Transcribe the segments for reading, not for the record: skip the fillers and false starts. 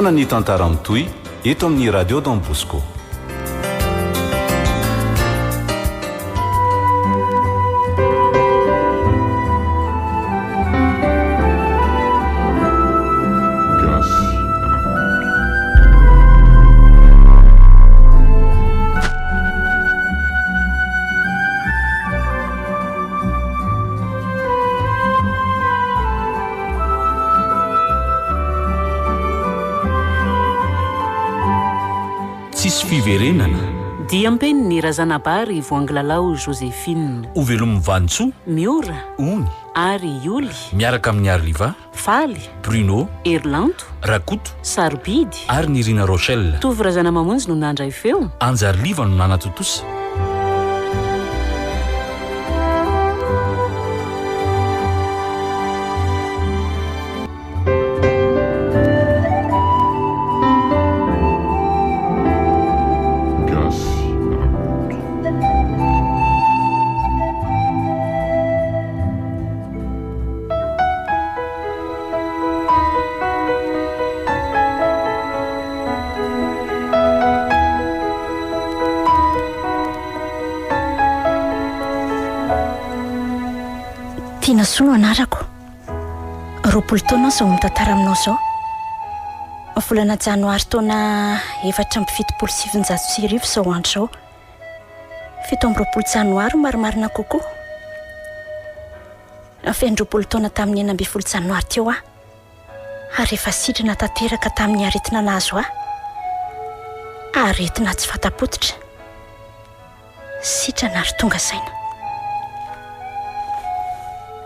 Andrasana ny tantara mitohy eto amin'ny Radio Don Bosco. Gasy Rakoto. Tsisy fiverenana. Diam-peniny Razanabary Voangilalao Joséphine. Hovelomin'i Vanintsoa. Miora. Ony. Ary Ioly. Miaraka amin'i Arliva. Faly. Bruno. Herilanto. Rakoto. Sarobidy. Ary Nirina Rochelle. Tovo Razanamamonjy no nandray feo. Anja Arliva no nanatontosa. Gasy Rakoto. Tianasoa no anarako. 20 taona aho izao mitantara aminao izao. Volana janoary taona 1974 izao andro izao. 27 janoary marimarina kokoa. Feno 20 taona tamin'ny 16 janoary teo aho. Ary efa sitrana tanteraka tamin'ny aretina nahazo ahy. Aretina tsy fanta-pototra. Sitrana ary tonga saina.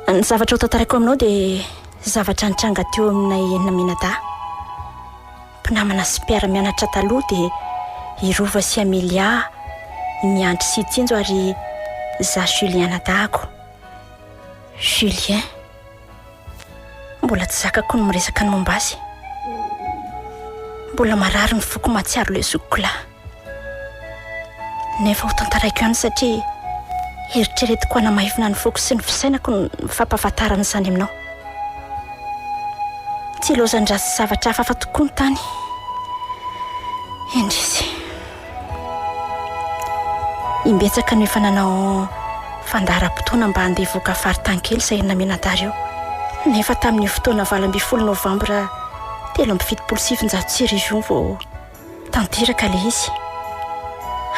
Ny zavatra ho tantaraiko aminao dia zavatra nitranga teo aminay enina mianadahy. Mpinamana sy mpiara-mianatra taloha dia i Rova sy Amelia, i Miandry sy i Tsinjo ary izaho Julien anadahiko. Julien. Mbola tsy zakako ny miresaka ny momba azy. Mbola marary ny foko mahatsiaro ilay zokiko lahy. Nefa ho tantaraiko ihany satria eritreretiko hanamaivina ny foko sy ny fisainako ny fampahafantarana izany aminao. Tsy ilaozan-dratsy zavatra hafahafa tokoa ny tany. Indrisy. Imbetsaka no efa nanao fandaharam-potoana mba handeha hivoaka faritany kely izay enina mianadahy ireo. Nefa tamin'io fotoana 18 novambra 1973 io vao tanteraka ilay izy.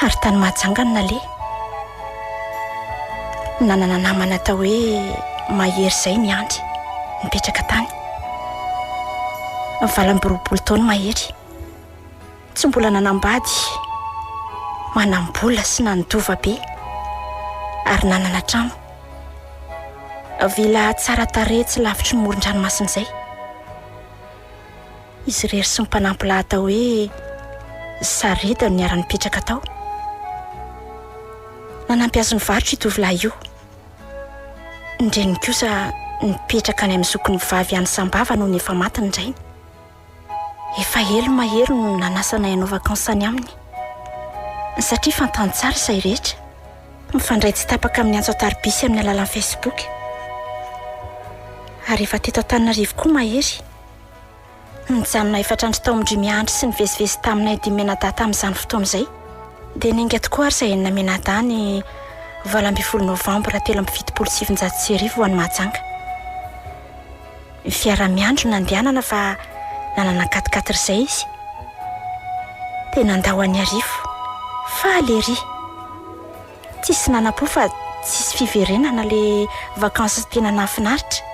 Ary tany Mahajanga no naleha. Nanana namana atao hoe Mahery izay Miandry, nipetraka tany. 28 taona Mahery. Tsy mbola nanambady, manam-bola sy nandova be ary nanana trano. Villa tsara tarehy tsy lavitry ny moron-dranomasina izay. Izy irery sy ny mpanampy lahy atao hoe Sarida no niara-nipetraka tao. Nanampy azy nivarotra io tovolahy io. Ny reniny kosa nipetraka any amin'ny zokiny vavy any Sambava nony efa maty ny rainy. Efa ela mahery no nanasa anay hanao vacances any aminy. Satria fantany tsara izay rehetra. Mifandray tsy tapaka amin'ny antso an-tariby sy amin'ny alalan'ny Facebook. Ary efa teto Antananarivo koa Mahery. Nijanona efatra andro tao amin-dry Miandry sy nivezivezy taminay dimy mianadahy tamin'izany fotoana izay. Dia niainga tokoa ary izay enina mianadahy ny 18 novambra 1973 ho any Mahajanga. Ny fiara miandry no nandehanana fa nanana quatre-quatre izay izy. Dia nandao an'Iarivo. Faly ery. Tsisy nanam-po fa tsisy fiverenana le vacances tena nahafinaritra.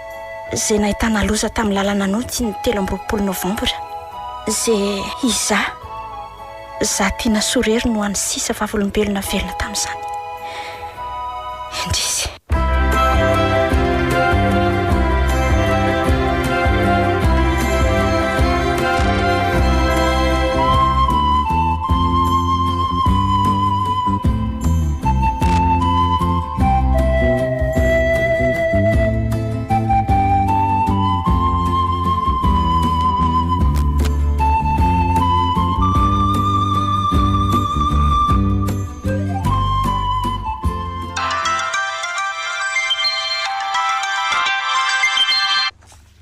Izay nahitana loza tamin'ny lalana nody ny 23 novambra. Izay izaho, izaho Tiana Soa irery no hany sisa vavolombelona velona tamin'izany. Indrisy.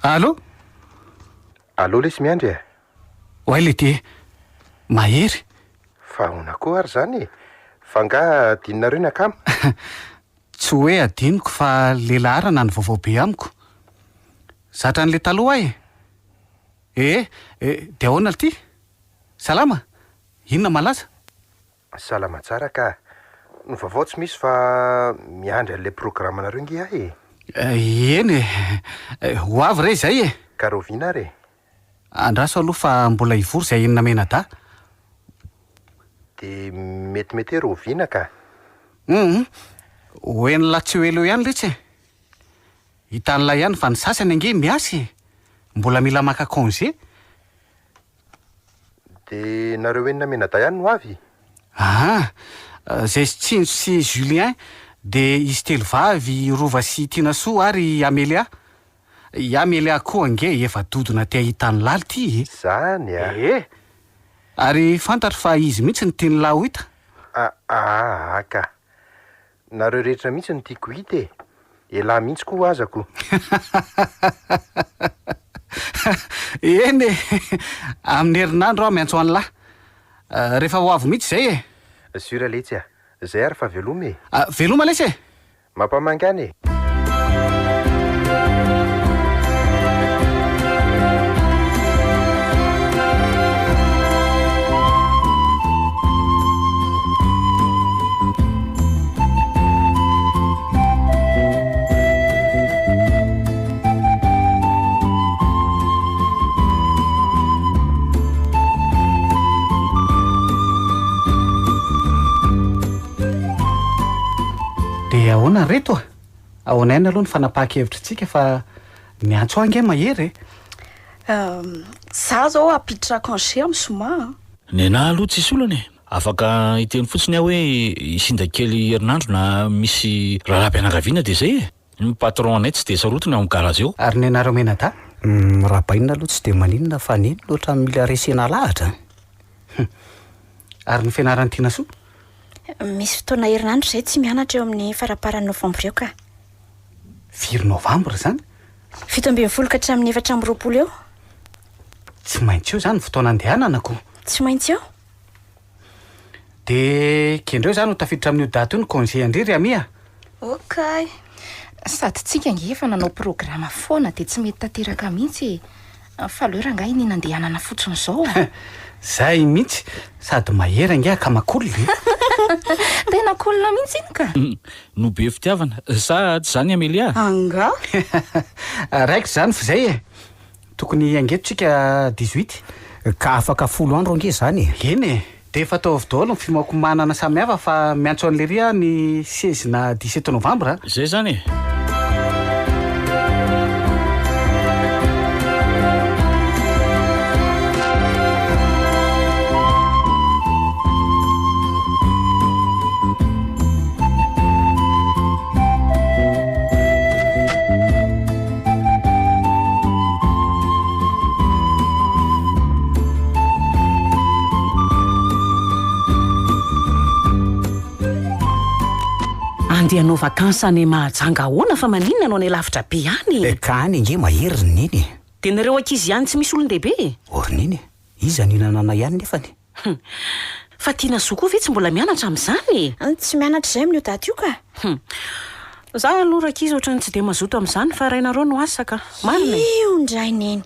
Allô? Allô lesy Miandry e! Oay leity e! Mahery! Fa ahoana koa ary izany e? Fa angaha adinonareo ny akama? Tsy hoe adinoko fa le laharana no vaovao be amiko. Zatra an'le taloha aho e! Ee, dia ahoana lty? Salama? Inona malaza? Salama tsara ka. Ny vaovao tsy misy fa miandry an'ilay programme-nareo nge aho e! Eny e! Ho avy re izay e! Ka rahoviana ary e? Andraso aloha fa mbola hivory izay enina mianadahy. Dia metimety hoe rahoviana ka? Hum! Ho henon'lah tsy ho ela eo ihany letsy e! Hitan'lah ihany fa ny sasany ange miasa e! Mbola mila maka congé. Dia nareo enina mianadahy ihany no avy? Aa! Zay sy Tsinjo sy Julien dia izy telo vavy, Rova sy Tinasoa ary Amelia. I Amelia koa ange efa dodona te hahita an'i Laly ty e! Zany a! Ee! Ary fantatro fa izy mihitsy no tian'i Lahy ho hita. Aa ka! Nareo rehetra mihitsy no tiako hita e! Elah mihitsy koa aza ko! Eny e! Amin'ny herinandro aho miantso an'lah. Rehefa ho avy mihitsy izay e! Sur letsy a! Zay ary fa veloma e! Veloma lesy e! Mampamangy any e! Dia ahoana ry reto a? Ahoana ihany aloha ny fanapahan-kevitritsika fa niantso ahy ange Mahery e! Za zao hampiditra congé amin'ny zoma a! Nenah aloha tsisy olana e! Afaka hiteny fotsiny aho hoe hisinda kely herinandro na misy raharaham-pianakaviana dia izay e! Ny patron anay tsy dia sarotiny ao amin'ny garage ao. Ary nenareo mianadahy? Rabainina aloha tsy dia maninona fa neny no ohatran'ny mila resena lahatra a! Hum. Ary ny fianaran'i Tinasoa? Misy fotoana herinandro izay tsy mianatra eo amin'ny faramparan'ny novambra eo ka. Firy novambra izany? 17 ka hatramin'ny 24 eo. Tsy maintsy eo izany ny fotoana andehanana ko. Tsy maintsy eo. Dia kendreo izany ho tafiditra amin'io daty io ny congé an-dry ry Ami a! Ok. Sady tsika ange efa nanao programa foana dia tsy mety tanteraka mihitsy e. Fa aleo rangahy ny nandehanana fotsiny izao a. Zay mihitsy, sady mahery ange akamakolona e. Tena kolona mihitsy iny ka. No be fitiavana, sa tsy izany Amelia? Angaha? Raikitra izany f'izay e. Tokony hiainga eto tsika 18. Ka afaka folo andro ange izany e. Eny e. Dia efa ataovy daholo ny fiomankomanana samihafa fa miantso an'i Lery aho ny seize na 17 novambra a. Izay izany e. Andeha hanao vacances any Mahajanga ahoana fa maninona no any lavitra be any e? Ka any ange mahery ry Neny e! Dia nareo ankizy ihany tsy misy olon-dehibe e? O ry Neny e! Iza no hihinana anay any nefany? Hum. Fa Tiana Zo koa ve tsy mbola mianatra amin'izany e? Tsy mianatra izay amin'io daty io ka. Hum. Za aloha rankizy ohatran'ny tsy dia mazoto amin'izany fa rainareo no asa ka. Marina e? Io indray Neny.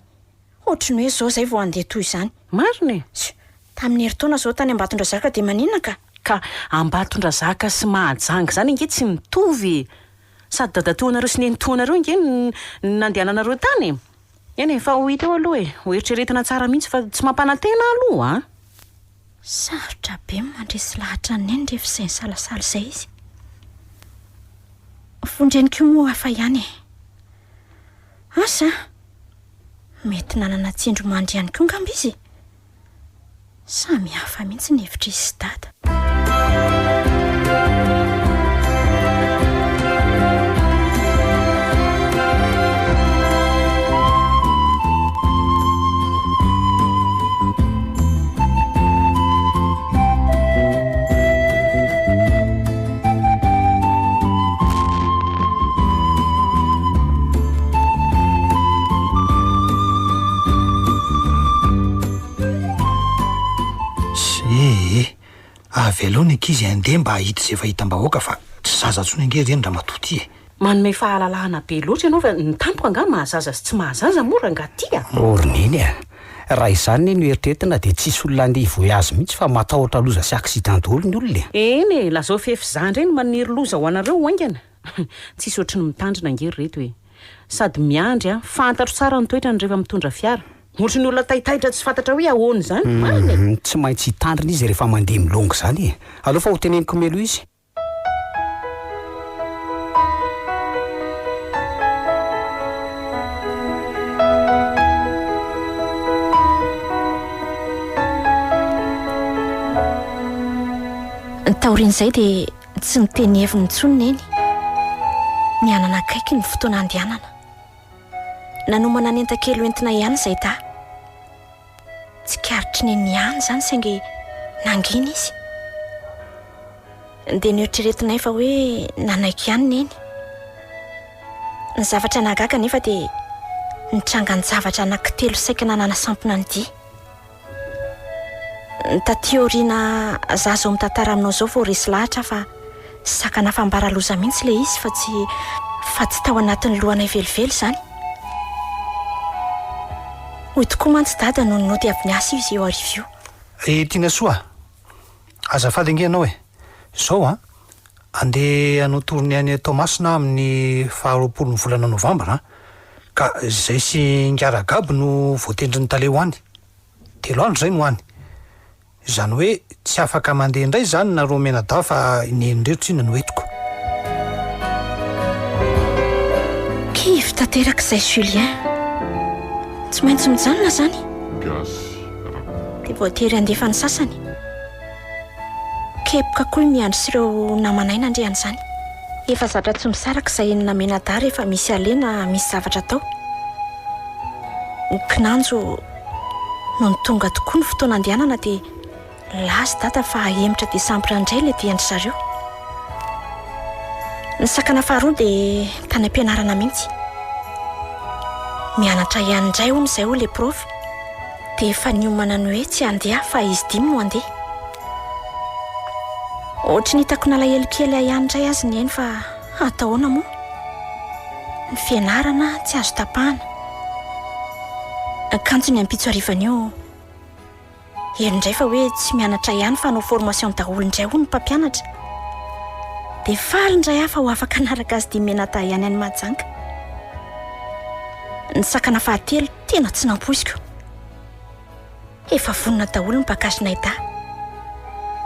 Ohatry ny hoe izao izay vao handeha toy izany. Marina e? Tsia. Tamin'ny herintaona izao tany Ambatondrazaka dia maninona ka? Ka Ambatondrazaka sy Mahajanga izany ange tsy mitovy e! Sady dadatoanareo sy nenitoanareo ange no nandehananareo tany e! Eny e, fa ho hita eo aloha e! Ho eritreretina tsara mihitsy fa tsy mampanantena aho aloha a! Sarotra be ny mandresy lahatra an'i Neny rehefa izay nisalasala izay izy. Fon-dreniko moa hafa ihany e! Asa a! Mety nanana tsindrimandry ihany koa angamba izy e! Samy hafa mihitsy ny hevitr'izy sy Dada. Ee, avelao ny ankizy handeha mba hahita izay fahitam-bahoaka fa tsy zaza intsony ange ireny ramatoa ity e. Manome fahalalahana be loatra ianao fa ny tampoka angaha mahazaza sy tsy mahazaza moa rangaha ty a! Oh ry neny a! Raha izany ne no eritreretina dia tsisy olona handeha hi-voyage mihitsy fa matahotra loza sy accident daholo ny olona e! Eny e! Lazao fefy za ndray no maniry loza ho anareo ho haingana! Tsisy ohatry ny mitandrina ange ry reto e! Sady miandry an! Fantatro tsara ny toetrany rehefa mitondra fiara! Ohatry ny olona taitaitra tsy fantatra hoe ahoana izany! Marina e! Tsy maintsy hitandrina izy rehefa mandeha milongo izany e! Aleo fa ho teneniko mialoha izy. Taorian'izay dia tsy niteny heviny intsony Neny. Nihananakaiky ny fotoana handehanana. Nanomana ny entan-kely hoentina ihany izay dahy. Tsikaritry Neny ihany izany saingy nangina izy. Dia noeritreretinay fa hoe nanaiky ihany Neny. Ny zavatra nahagaga anefa dia nitrangan-javatra anankitelo saika nananasampona ny dia. Taty aoriana za zao mitantara aminao zao vao resy lahatra aho fa sakana fambara loza mihitsy ilay izy fa tsy fa tsy tao anatin'ny lohanay velively izany. Hoy tokoa mantsy Dada nony nody avy niasa izy io hariva io. Ry Tianasoa a! Azafady ange ianao e! Izao an! Andeha hanao tournée any Toamasina aho amin'ny faharoapolon'ny volana novambra an! Ka izay sy Ingahy Ragabo no voatendrin'ny tale ho any. Telo andro izay no any. Izany hoe tsy afaka mandeha indray izany nareo mianadahy fa i Neny irery tsinona no entiko. Kivy tanteraka izay Julien. Tsy maintsy mijanona izany. Gasy Rakoto. Dia voatery handefa ny sasany. Kepoka koa i Miandry sy ireo namanay nandre an'izany. Efa zatra tsy misaraka izay enina mianadahy rehefa misy aleha na misy zavatra atao. Kinanjo, nony tonga tokoa ny fotoana andehanana dia nilaza i Dada fa hahemotra desambra indray ilay dian-dry zareo. Ny sakana faharoa dia tany am-pianarana mihitsy. Mianatra ihany indray hono izay hoy ilay prof. Dia efa niomana ny hoe tsy handeha fa izy dimy no handeha. Ohatry ny hitako nalahelo kely ahy ihany indray azy Neny fa atao ahoana moa? Ny fianarana tsy azo tapahana. Kanjo ny ampitso harivan'io, heno indray fa hoe tsy mianatra ihany fa hanao formation daholo indray hono ny mpampianatra. Dia faly indray aho fa ho afaka hanaraka azy dimy mianadahy ihany any Mahajanga. Ny sakana fahatelo tena tsy nampoiziko. Efa vonona daholo ny bagagenay dahy.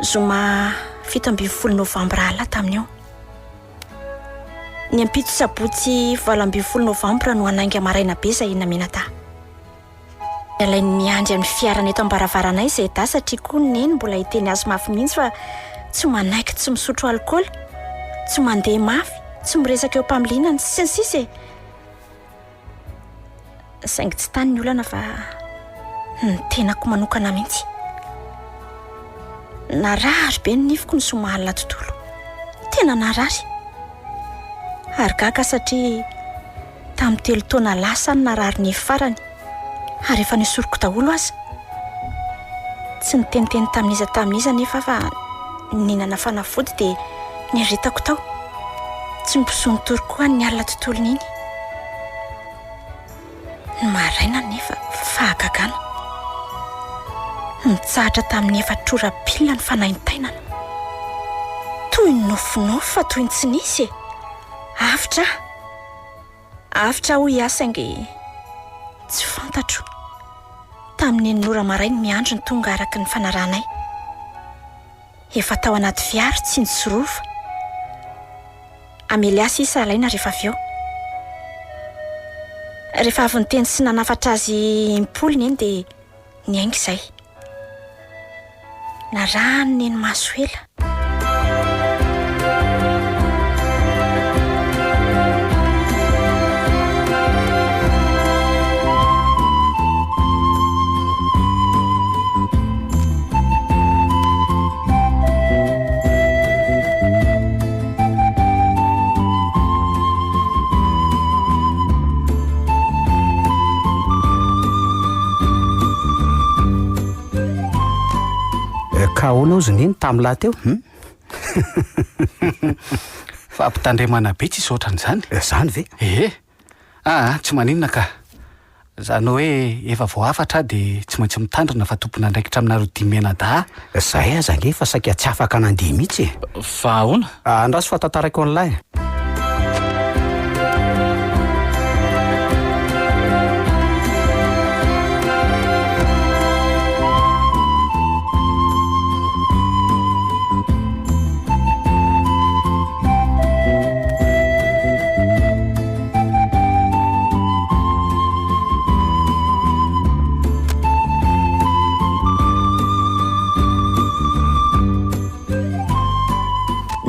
Zoma 17 novambra alina tamin'io. Ny ampitso sabotsy 18 novambra no hanainga maraina be izahay mianadahy. Alainy miandry amin'ny fiarany eto am-baravaranay izahay dahy satria koa Neny mbola hiteny azy mafy mihitsy fa tsy manaiky tsy misotro alikaola, tsy mandeha mafy, tsy miresaka eo am-pamiliana, sy ny sisa e! Saingy tsy tany ny olana fa ny tenako manokana mihitsy. Narary be ny nifiko ny zoma alina tontolo. Tena narary. Ary gaga satria tamin'ny telo taona lasa no narary nify farany ary efa nesoriko daholo aza. Tsy niteniteny tamin'iza tamin'iza anefa aho fa nihinana fanafody dia niaretako tao. Tsy mpizono-tory koa ny alina tontolon'iny. Ny maraina anefa, fahagagana. Nitsahatra tamin'ny efatr'ora pile ny fanaintainana. Toy ny nofinofy fa toy ny tsy nisy e! Avotra aho. Avotra aho hoy aho saingy tsy fantatro. Tamin'ny enina ora maraina miandry ny tonga araka ny fanarahanay. Efa tao anaty fiara tsy nitsorova. Amelia sisa alaina rehefa avy eo. Rehefa avy niteny sy nanafatra azy impolo Neny dia niainga izay. Narahan'i Neny maso ela. Ka ahoana hozy neny tamin'lah teo hum? Fampitandremana be tsisy ohatran'izany. Zany ve? Ee. Aa, tsy maninona ka. Zany hoe efa voahafatra aho dia tsy maintsy mitandrina fa tompon'andraikitra aminareo dimy mianadahy aho. Zahay aza ange efa saika tsy afaka nandeha mihitsy e. Fa ahoana? Andraso fa tantaraiko an'lah e.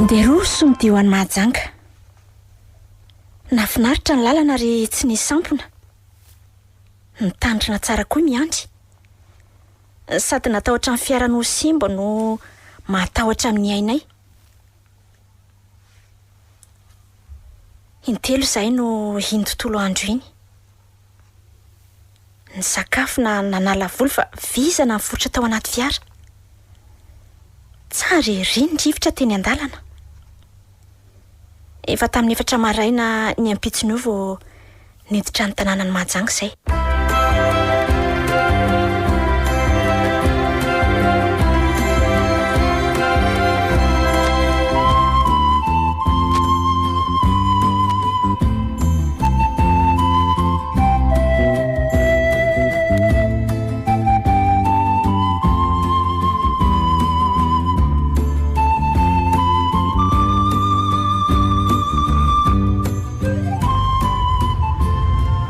Dia roso ny dia ho any Mahajanga. Nahafinaritra ny lalana ary tsy nisy sampona. Nitandrina tsara koa i Miandry. Sady natahotra ny fiara no ho simba no mahatahotra amin'ny ainay. Intelo izahay no iny tontolo andro iny. Nisakafo na nanala voly fa vizana niforitra tao anaty fiara. Tsara ery ny rivotra teny an-dalana. Efa tamin'ny efatra maraina ny ampitson'io vao Niditra ny tanànan'i Mahajanga izay.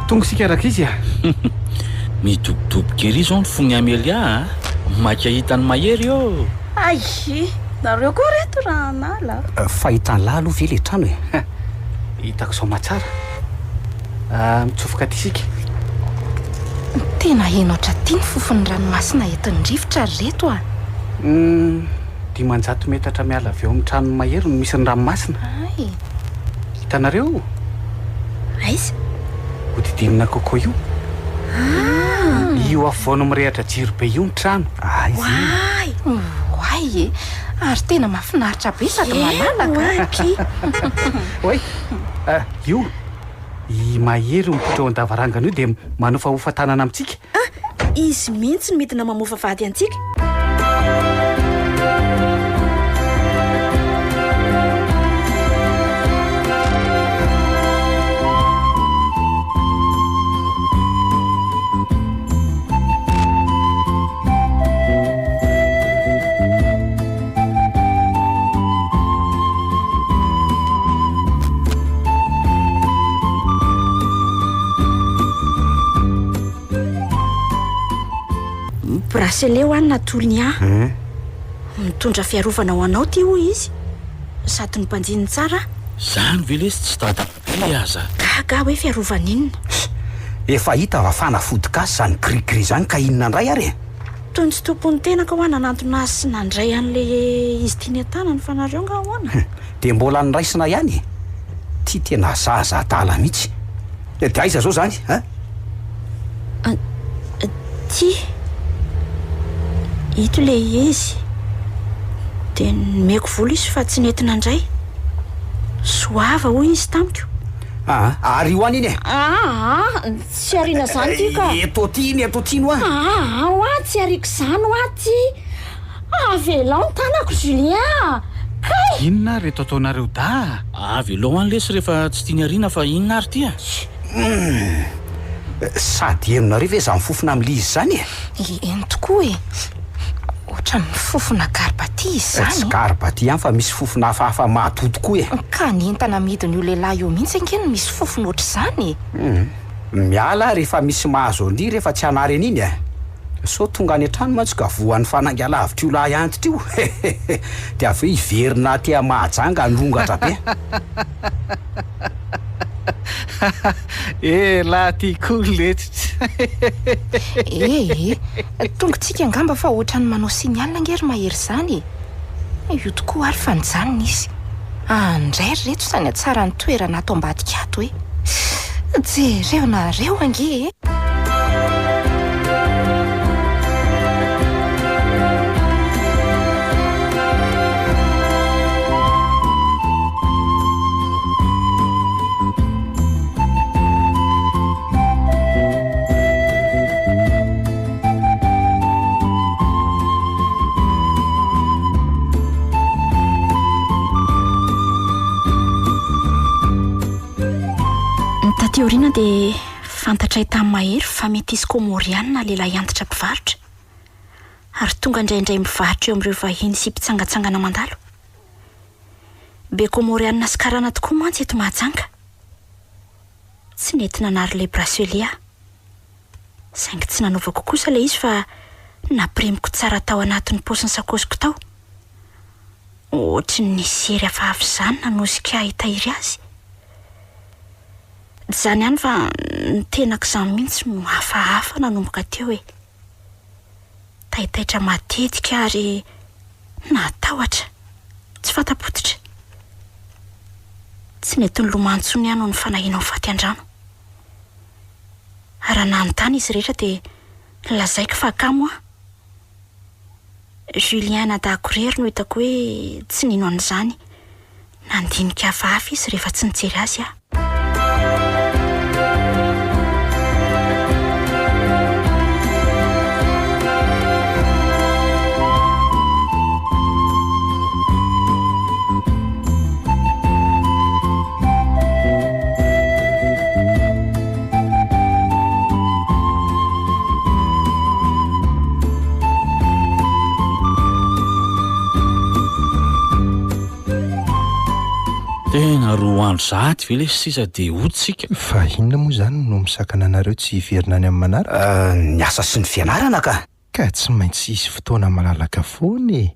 Tonga isika rankizy a! Midobodoboka ery izao ny fon'i Amelia a! Maika hahita an'i Mahery ô! Hay! Nareo koa reto raha hanala a! Fa hitan'lah aloha ve le trano e? Hitako soamatsara. Mitsofoka aty isika. Tena heno hatraty ny fofon'ny ranomasina entin'ny rivotra ry reto a! Humm. 500 metatra miala avy eo amin'ny tranon'i Mahery no misy ny ranomasina. Hay. Hitanareo io? Aiza? Hodidinina coco io. Ah! Io afovoany mirehatra jiro be io ny trano. Aiza iny? Oay! Oay e! Ary tena mahafinaritra be sady malalaka. Oay aky! Oay! Io, i Mahery io mipoitra eo an-davarangana io dia manofahofa tanana amintsika. Ah! Izy mihitsy no midina mamofa vady antsika. Bracelet ho an'i natolony ahy. Mitondra fiarovana ho anao ity hoy izy. Sady nobanjininy tsara aho. Zany ve lesy tsy dada be aza. Gaga aho hoe fiarovana inona. Efa hita fa fanafody gasy zany gris gris zany ka inona ndray ary e? Toy ny tsy tompon'ny tenako aho nanantona azy sy nandray an'ilay izy tiany an-tanany fa nareo nga ahoana? Dia mbola noraisina ihany e! Ty tena zaza adala mihitsy. Dia aiza zao zany an? Ty. Ito ilay izy. Dia nomeko vola izy fa tsy nety nandray. Soava hoy izy tamiko. Aa, ary io any iny e! Aa, tsy ariana izany ity ka! Eto aty iny, eto aty iny hoa! Aa, hoa tsy ariako izany hoa ty! Avelao ny tanako Julien a! Kay! Inona ary eto ataonareo dahy a? Avelao any lesy rehefa tsy tiany ariana fa inona ary ity a? Humm! Sady henonareo ve izany fofona amin'ilay izy izany e? Eny tokoa e! Ohatran'ny fofona garbaty izy izany Tsy e! garbaty ihany fa misy fofona hafahafa mahatoto koa e! Ka ny entana amidin'io lehilahy io mihitsy ange no misy fofona ohatr'izany e! Humm! Miala aho rehefa misy mahazo an'io rehefa tsy hanary an'iny e! Sao tonga any an-trano mantsy ka voan'ny fanainga lavitr'io lahy antitra io hehehe! Dia avy eo hiverina aty Mahajanga hanongatra be. Elah ty koa letsy. Ee, tongotsika angamba fa ohatran'ny manao signal ange ry Mahery izany e! Io tokoa ary fa nijanona izy. Andray ry reto sany hatsara ny toerana ato ambadika ato e! Jereo nareo ange e! dia fantatray tamin'i Mahery fa mety hisy Kômôrianina lehilahy antitra mpivarotra, ary tonga indraindray mivarotra eo amin'ireo vahiny sy mpitsangantsangana mandalo. Be Kômôrianina sy Karana tokoa mantsy eto Mahajanga. Tsy nety nanary ilay bracelet aho. Saingy tsy nanaovako kosa ilay izy fa nampirimiko tsara tao anatin'ny paosin'ny sakaosiko tao. Ohatry ny nisy hery hafahafa izany nanosika ahy hitahiry azy. Tsy izany ihany fa ny tenako izany mihitsy no hafahafa nanomboka teo e. Taitaitra matetika ary nahatahotra, tsy fanta-pototra. Tsy nety nilomano intsony aho noho ny fanahiana ho faty an-drano. Raha nanontany izy rehetra dia nolazaiko fa kamo aho. Julien anadahiko irery no hitako hoe tsy nino an'izany. Nandinika hafahafa izy rehefa tsy nijery azy aho. Tena roa andro sahady ve lesy sisa dia hody tsika? Fa inona moa izany no misakana anareo tsy hiverina any amin'ny manaraka? Ny asa sy ny fianarana ka! Ka tsy maintsy hisy fotoana malalaka foana e!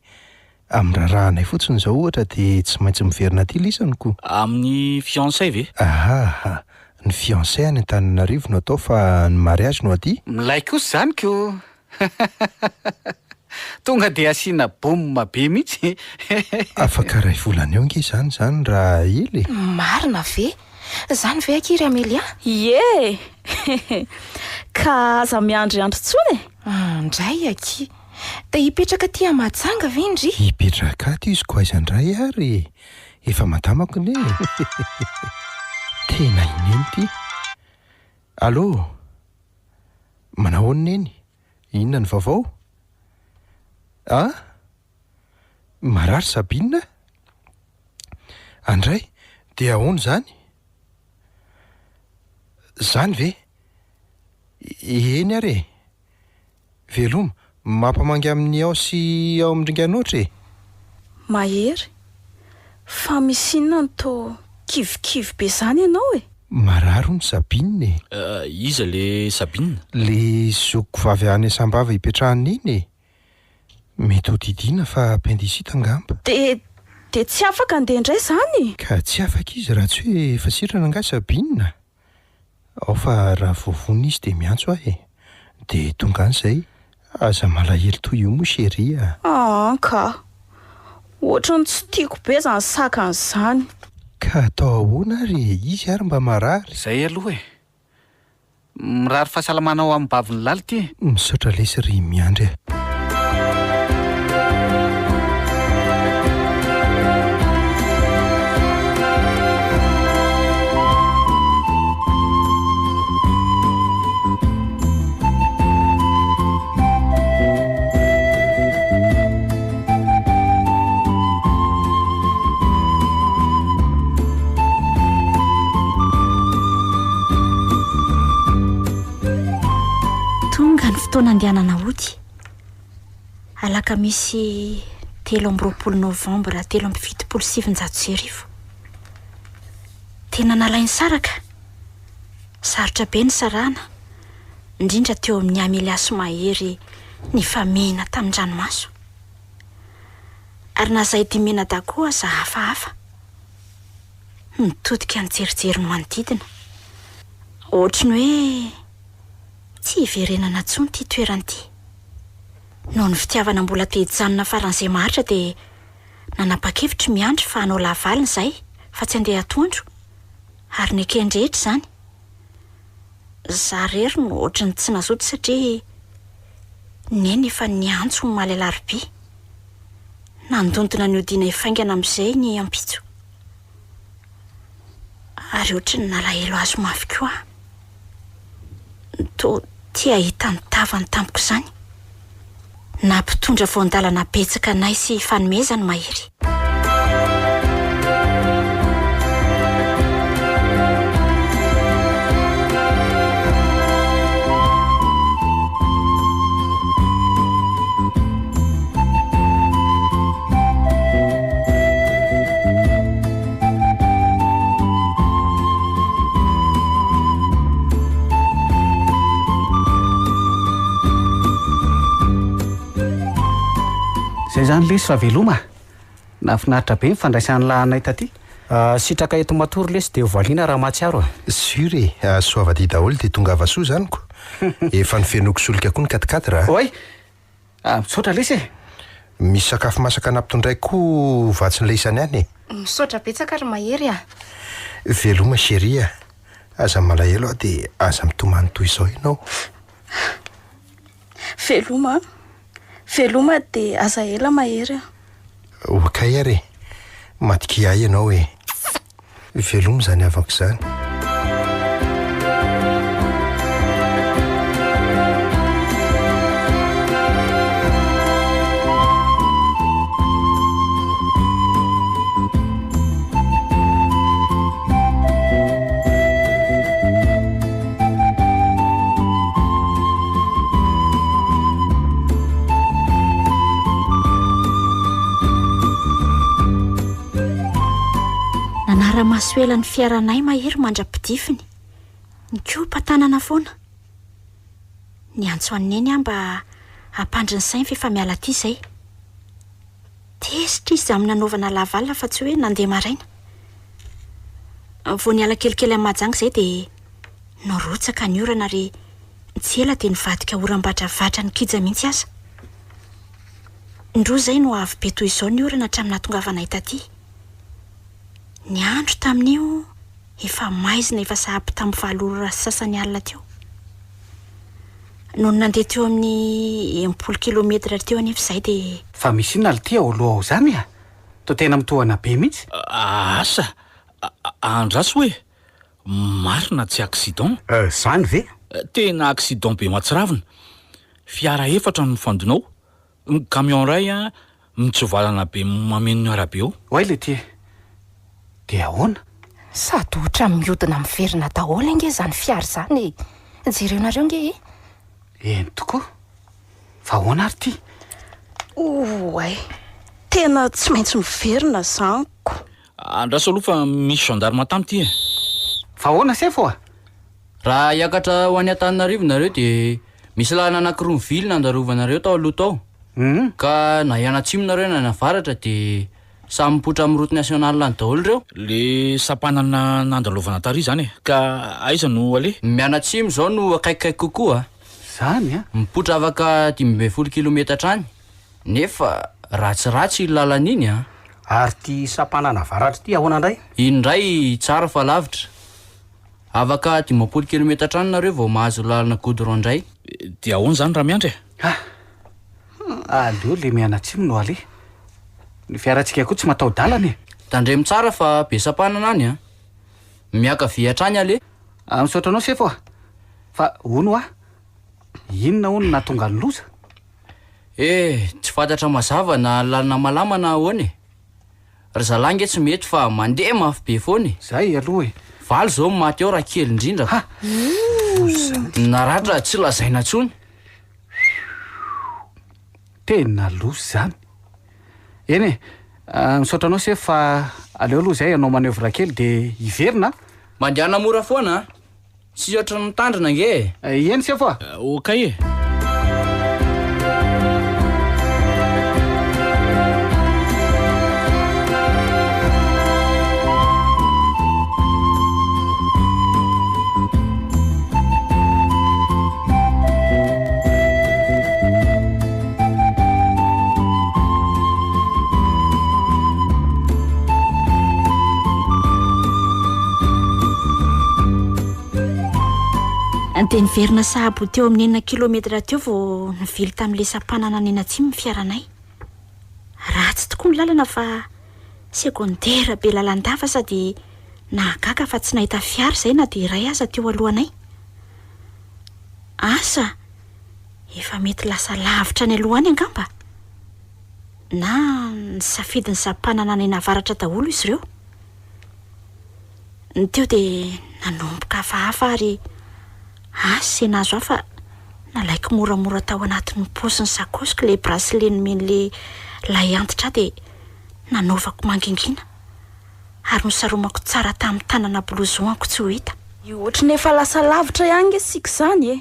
Amin'ny raharahanay fotsiny izao ohatra dia tsy maintsy miverina aty lisany ko. Amin'ny fiançailles ve? Ahaha, ny fiançailles any Antananarivo no atao fa ny mariage no aty. Milay kosa izany ko! Tonga dia asiana boum be mihitsy e! Afaka iray volana eo nge izany izany raha ela e! Marina ve? Izany ve akia ry Amelia? Ie! Ka aza miandriandry intsony e! Andray akia! Dia hipetraka aty à Mahajanga ve ndry? Hipetraka ato izy ko aiza indray ary e! Efa madamako ne e! Tena i Neny ity! Allô! Manahoana Neny? Inona ny vaovao? An? Marary Sabine? Andray, dia ahoana izany? Izany ve? Eny ary e! Veloma, mampamangy amin'ny ao sy ao amin-dRinganoatra e! Mahery, fa misy inona no toa kivikivy be izany ianao e? Marary hono Sabine e! Iza le Sabine? Le zokiko vavy any Sambava ipetrahana iny e! Mety ho didiana fa appendicite angamba. Dia dia tsy afaka handeha indray izany? Ka tsy afaka izy raha tsy hoe efa sitrana angaha Sabine? Ao fa raha vao vonona izy dia miantso ahy e! Dia tonga any izay, aza malahelo toy io moa chérie a! Aa ka! Ohatran'ny tsy tiako be izany sakana izany. Ka atao ahoana ary e! Izy ary mba marary. Izay aloha e! Mirary fahasalamana ho amin'ny bavin'i Lala ity e! Misaotra lesy ry Miandry a! Tonga ny fotoana andehanana hody. Alakamisy 23 novambra 1973. Tena nalain-saraka. Sarotra be ny sarahana, indrindra teo amin'i Amelia sy Mahery nifamihina tamin-dranomaso. Ary na izahay dimy mianadahy koa aza hafahafa. Nitodika nijerijery ny manodidina. Ohatry ny hoe tsy hiverenana intsony ity toerana ity. Noho ny fitiavana mbola te hijanona faran'izay maharitra dia nanapa-kevitra i Miandry fa hanao lavalina izahay fa tsy handeha atoandro. Ary nekeny rehetra izany. Za irery no ohatry ny tsy nazoto satria Neny efa niantso omaly alarobia. Nandontona nihodinay faingana amin'izay ny ampitso. Ary ohatry ny nalahelo azy mafy koa aho. Toa te hahita ny tavany tampoka izany. Nampitondra voan-dalana betsaka anay sy fanomezany Mahery. Zany lesy fa veloma a! Nahafinaritra be ny fandraisan'lah anay taty. Sitraka eto matory lesy dia valiana raha mahatsiaro e. Sûr e! Soava aty daholo dia tongava soa zany ko! Efa nofenoiko solika koa ny quat-quatre a! Oay! Misaotra lesy e! Misy sakafo masaka nampitondraiko koa vatsin'ilay isany any e! Misaotra betsaka ry Mahery a! Veloma chérie a! Aza malahelo aho dia aza mitomany toy izao ianao. Veloma a! Veloma dia aza ela Mahery a! Okay ary e! Matokia ahy ianao e! Veloma izany havako izany. Nanara-maso ela ny fiaranay mahery mandra-pidifiny. Nikopa tanana foana. Niantso an'i Neny aho mba hampandry ny sainy f'efa miala aty izay. Tezitra izy amin'ny nanaovana laval fa tsy hoe nandeha maraina. Vao niala kelikely an'i Mahajanga izay dia nirotsaka ny orana ary tsy ela dia nivadika oram-batravatra nikija mihitsy aza. Indroa izay no avy be toy izao ny orana hatramin'ny nahatongavanay taty. Ny andro tamin'io efa maizina efa sahabo tamin'ny valo ora sy sasany alina teo. Nony nandeha teo amin'ny 60 kilometatra teo anefa izahay dia. Fa misy inona lty ao aloha ao izany a? Toa tena mitohana be mihitsy. Asa! Andraso hoe! Marina tsy accident? Zany ve? Tena accident be mahatsiravina. Fiara efatra no mifandona ao. Ny camion iray mitsivalana be mameno ny arabe ao. Oay letia e! Dia ahoana? Sady ohatran'ny mihodina miverina daholo ange izany fiara izany e! Jereonareo ange e! Eny tokoa! Fa ahoana ary ity? Oay! Tena tsy maintsy miverina izany ko! Andraso aloha fa misy gendarme tamy ty e! Fa ahoana sefo a? Raha hiakatra ho any Antananarivo nareo dia misy lalana anankiroa mivily nandarovanareo tao aloha tao. Ka na hianatsimo nareo na hianavaratra dia samy mipoitra amin'ny route nationale any daholo ireo. Le sampanana nandalovana tary izany e! Ka aiza no aleha? Mianatsimo izao no akaikikaiky kokoa a! Zany a! Mipoitra afaka 15 kilometatra any. Nefa ratsiratsy iny lalana iny an! Ary ity sampanana avaratra ity ahoana indray? Iny indray tsara fa lavitra. Afaka 50 kilometatra any nareo vao mahazo lalana goudron indray. Dia ahoana izany Ramiandry e? Ha! Aleo le mianatsimo no aleha. Ny fiarantsika koa tsy mataho-dalana e! Tandremo tsara fa be sampanana any an! Miakavia hatrany aleha. Misaotra anao sefo a! Fa hono hoa, inona hono no nahatonga ny loza? Eh, tsy fantatra mazava na lalana malama na ahoana e! Ry zalahy nge tsy mety fa mandeha mafy be foana e! Zay aloha e! Valo zao ny maty ao raha kely indrindra ka! Naratra tsy lazaina intsony! Tena loza izany! Eny e, misaotra anao sefo fa aleo aloha izay hanao manoeuvre kely dia hiverina a! Mandehana mora foana a! Tsy ohatran'ny mitandrina ange e! Eny sefo a! Okay e! Dia niverina sahabo teo amin'ny enina kilometatra teo vao nivily tamin'ilay sampanana any atsimo ny fiaranay. Ratsy tokoa ny lalana fa sekondera be lalandava sady nahagaga fa tsy nahita fiara izay na dia iray aza teo alohanay. Asa, efa mety lasa lavitra any aloha any angamba? Na nisafidy ny sampanana any avaratra daholo izy ireo. Ny teo dia nanomboka hafahafa ary asa izay nahazo ahy fa nalaiko moramora tao anatin'ny paosin'ny sakaosiko ilay bracelet nomen'ilay lahy antitra ahy dia nanaovako mangingina ary nosaromako tsara tamin'ny tanana blouson-ko tsy ho hita. Io ohatry ny efa lasa lavitra ihany nge isika izany e!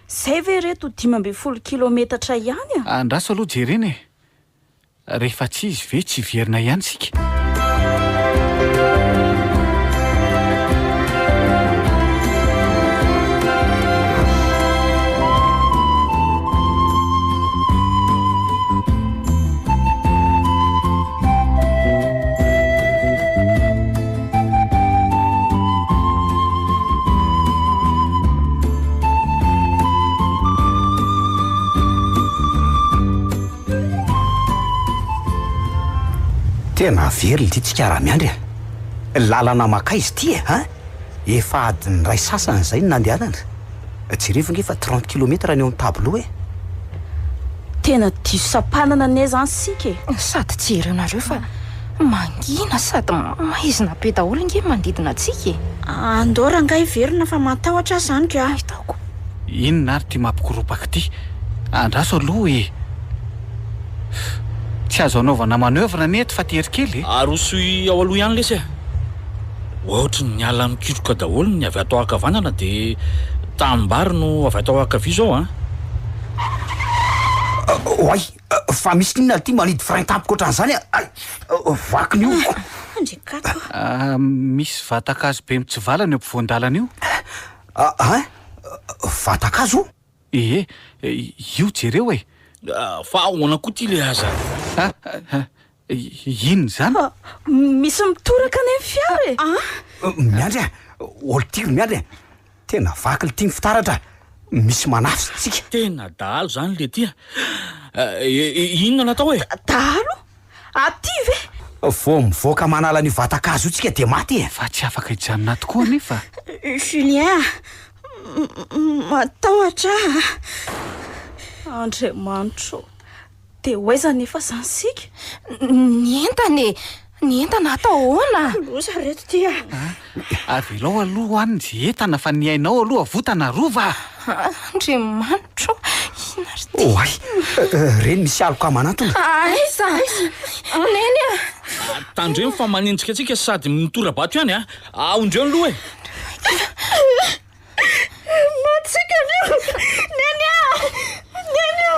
Izay ve reto 15 kilometatra ihany a! Andraso aloha jerena e! Rehefa tsy izy ve tsy hiverina ihany isika? Tena very ity tsika raha miandry a! Lalana makaiza ity e an! Efa adiny iray sasany izay no nandehanana. Jerevo nge fa trente kilomètre ny eo amin'ny tableau e! Tena diso sampanana anie izany isika e! Sady jerenareo fa mangina sady maizina be daholo nge manodidina antsika e! Andao rangahy hiverina fa matahotra aho izany ka! Hitako. Inona ary ity mampikoropaka ity? Andraso aloha e! Tsy azo anaovana manoeuvre anie eto fa tery kely e! Arosoy ao aloha ihany lesy a! Ohatry ny ala mikitroka daholo ny avy ato ankavanana dia tanimbary no avy ato ankavia izao an! Oay! Fa misy inona ity manidy frein tampoka ohatran'izany a! Ay! Vaky ny oroko! Andriakato a! Misy vatan-kazo be mitsivalana eo ampovoan-dalana io. An! Vatan-kazo? Ee, io jereo e! Fa ahoana koa ity le aza? A! Inona izany? Misy mitoraka anie ny fiara e! Miandry a! Ol ty ry miandry a! Tena vaky lty ny fitaratra! Misy manafika tsika! Tena dahalo izany le ty a! Inona no atao e? Dahalo? Aty ve? Vao mivoaka manala an'io vatan-kazo io tsika dia maty e! Fa tsy afaka hijanona ato koa anefa. Julien a! Matahotra aho a! Andriamanitra ô! Dia ho aiza anefa izany isika? Ny entana e! Ny entana atao ahoana? Loza ry reto ity a! Avelao aloha ho any ny entana fa ny ainao aloha avotana Rova a! Andriamanitra ô! Inona ary ity? Oay! Reny misy aloka manantona. Aiza? Neny a! Tandremo fa manenjika antsika sady mitora-bato ihany a! Aondreo ny loha e! Maty tsika avy eo! Neny a! Neny a!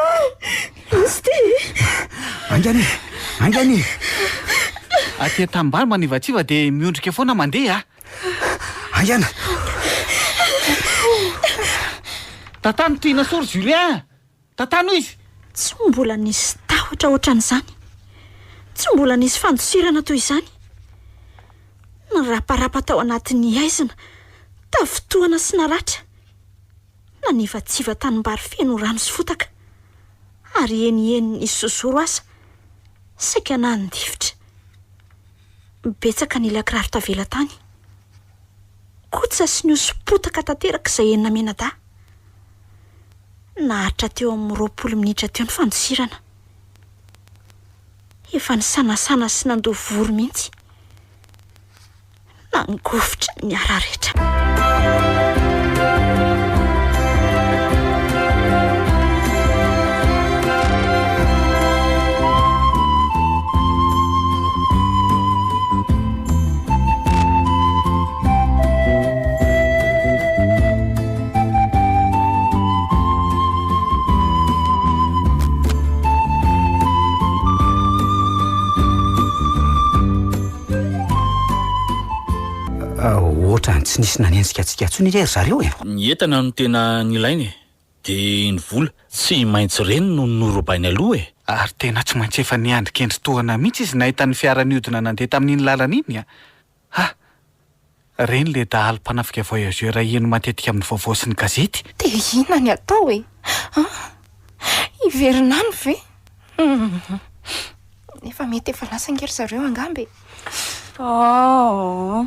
Izy ity! Haingana e! Haingana e! Aty an-tanimbary manivatsiva dia miondrika foana mandeha a! Haingana! Tantano tiana soa ry Julien a! Tantano izy! Tsy mbola nisy tahotra ohatran'izany. Tsy mbola nisy fandosirana toy izany. Niraparapa tao anatin'ny haizina, tafintohana sy naratra. Nanivatsiva tanimbary feno rano sy fotaka. Ary heniheny nisy zozoro aza, saika nandifotra. Betsaka ny ila kiraro tavela tany. Kotsa sy nihosom-potaka tanteraka izay enina mianadahy. Naharitra teo amin'ny 20 minitra teo ny fandosirana. Efa nisanasana sy nandoa vory mihitsy. Nangovitra ny hararetra. Ohatran'ny tsy nisy nanenjika antsika intsony anie ry zareo e! Ny entana no tena nilaina e! Dia ny vola, tsy maintsy ireny no norobainy aloha e! Ary tena tsy maintsy efa niandry kendry tohana mihitsy izy nahita ny fiara nihodina nandeha tamin'iny lalana iny a! Ha! Reny le dahalo mpanafika voyageur heno matetika amin'ny vaovao sy ny gazety. Dia inona ny atao e? An? Hiverina any ve? Hum. Nefa mety efa lasa ange ry zareo angamba e. Aa!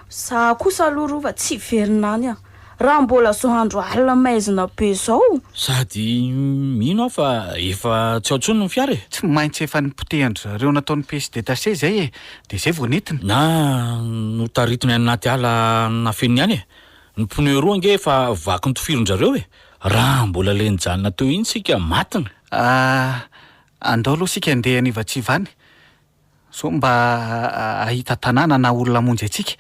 Za kosa aloha Rova tsy hiverina any aho. Raha mbola zao andro alina maizina be zao. Sady mino aho fa efa tsy ao intsony ny fiara e! Tsy maintsy efa nipotehan-dry zareo nataony pièce détachée izay e! Dia izay vao nentiny. Na notaritiny any anaty ala nafeniny any e! Ny pneu roa ange efa vaky notofirin-dry zareo e! Raha mbola le nijanona teo iny isika matiny. Ah, andao aloha isika handeha hanivatsiva any. Sao mba hahita tanàna na olona hamonjy antsika.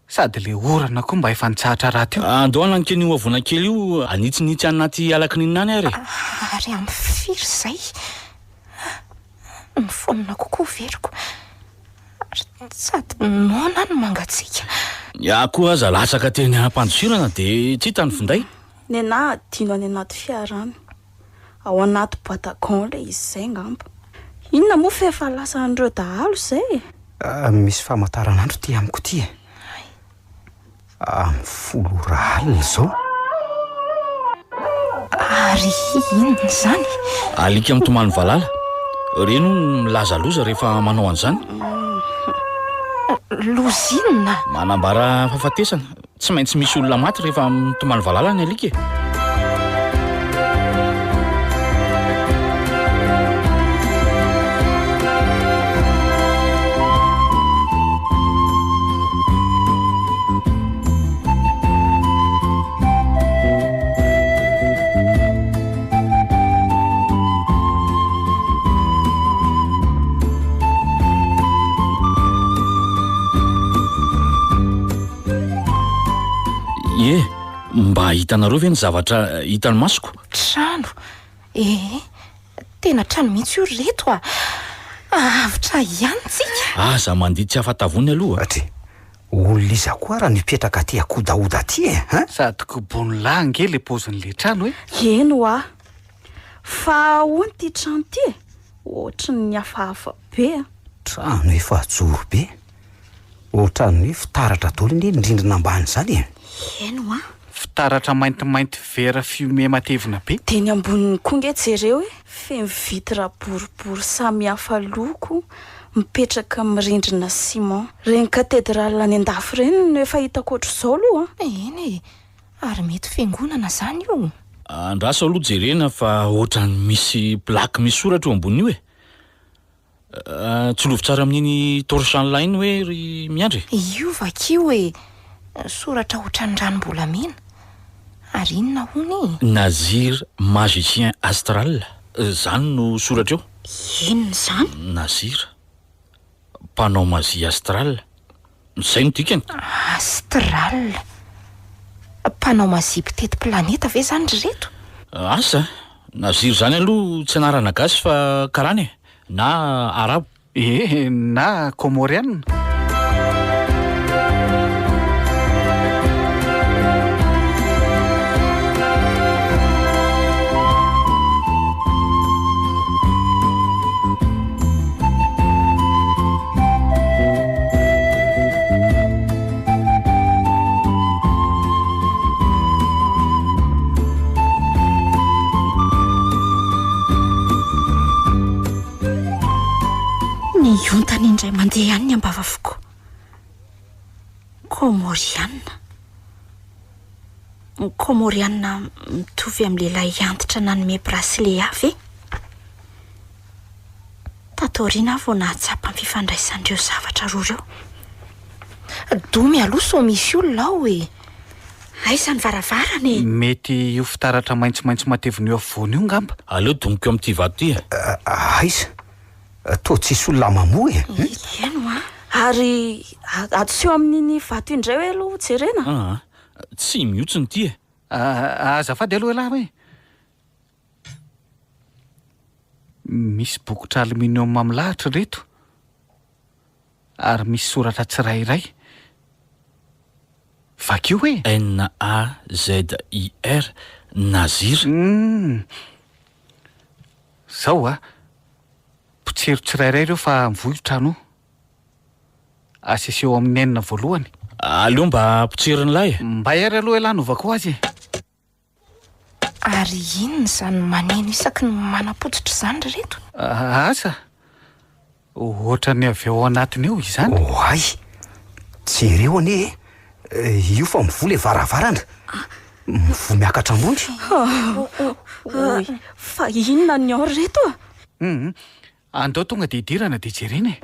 Sady le orana koa mba efa nitsahatra rahateo. Andao hananika an'io havoana kely io hanitsinitsy any anaty ala kininina any ary e! Ary amin'ny firy izay? Ny fonako koa veriko. Ary sady noana aho no mangatsiaka. Ny ahy koa aza latsaka teny am-pandosirana dia tsy hita ny finday. Nenah adino any anaty fiara any. Ao anaty boîte à gants ilay izy izay angamba. Inona moa fa efa lasan'ireo dahalo izay e? Misy famantaranandro ity amiko ity e. Amin'ny folo ora alina izao. Ary inona izany? Alika mitomany valala. Ireny hono milaza loza rehefa manao an'izany. Loza inona? Manambara fahafatesana. Tsy maintsy misy olona maty rehefa mitomany valala ny alika e. Ie, mba hitanareo ve ny zavatra hitan'ny masoko? Trano? Ee, tena trano mihitsy io ry reto a! Avotra ihany tsika! Aza mandihy tsy afa-tavony aloha. Atri, olona iza koa ara no hipetraka aty Akodahoda aty e? Hein? Sady kobon'lah ange le paozin'le trano e! Eny hoa! Fa ahoana ity trano ity e? Ohatran'ny hafahafa be a! Trano efa joro be. Ohatran'ny hoe fitaratra daholo anie ny rindrina ambany izany e! Eny hoa! Fitaratra maintimainty vera fumé matevina be. Dia ny amboniny koa nge jereo e! Feno vitre boribory samihafa loko mipetraka amin'ny rindrina ciment. Ireny cathédrale any an-dafy ireny no efa hitako ohatr'izao aloha an! Eny e! Ary mety fiangonana izany io? Andraso aloha jerena fa ohatran'ny misy plaque misy soratra eo amboniny io e! Tsilovy tsara amin'iny torche an'lah iny hoe ry Miandry e! Io vakio e! Soratra ohatran'ny ranom-bolamena. Ary inona hono e? Nazir magicien astral, zany no soratra eo. Inona izany? Nazir, mpanao mazia astral, zay no dikany. Astral? Mpanao mazia mpitety planeta ve zany ry reto? Asa! Nazir zany aloha tsy anarana gasy fa karana e! Na arabo. Ee, na kômôriana. Niontana indray mandeha ihany ny ambavafoko. Kômôriana. Kômôriana mitovy amin'ny lehilahy antitra nanome bracelet ahy ve? Tato aoriana aho vao nahatsapa ny fifandraisan'ireo zavatra roa ireo. Domy aloha sao misy olona ao e! Aiza ny varavarana e? Mety io fitaratra maitsomaitso matevina eo afovoany io ngamba. Aleo domiko amin'ity vato ity e! Aiza? Toa tsisy olona mamoha e! Eny hoa! Ary ato amin'iny vato indray hoe aloha jerena? Aa! Tsy mihontsina ity e! Azafady aloha ialahy hoe. Misy bokotra aluminium milahatra ireto ary misy soratra tsirairay. Vakio e! N-A-Z-I-R, Nazir. Humm. Zao a! Potsero tsirairay ireo fa mivoy io trano io. Aseseo amin'ny N voalohany. Aleo mba potserin'lah e! Mbay ary aloha elah no vakao azy e! Ary inona izany maneno isaky ny manam-pototra izany ry reto? Asa! Ohatran'ny avy ao anatiny ao izany. Oay! Jereo anie e! Io fa mivoha ilay varavarana. Mivoha miakatra ambony. Oay! Fa inona ny ao ry reto a? Hum! Andao tonga dia hidirana dia jerena e!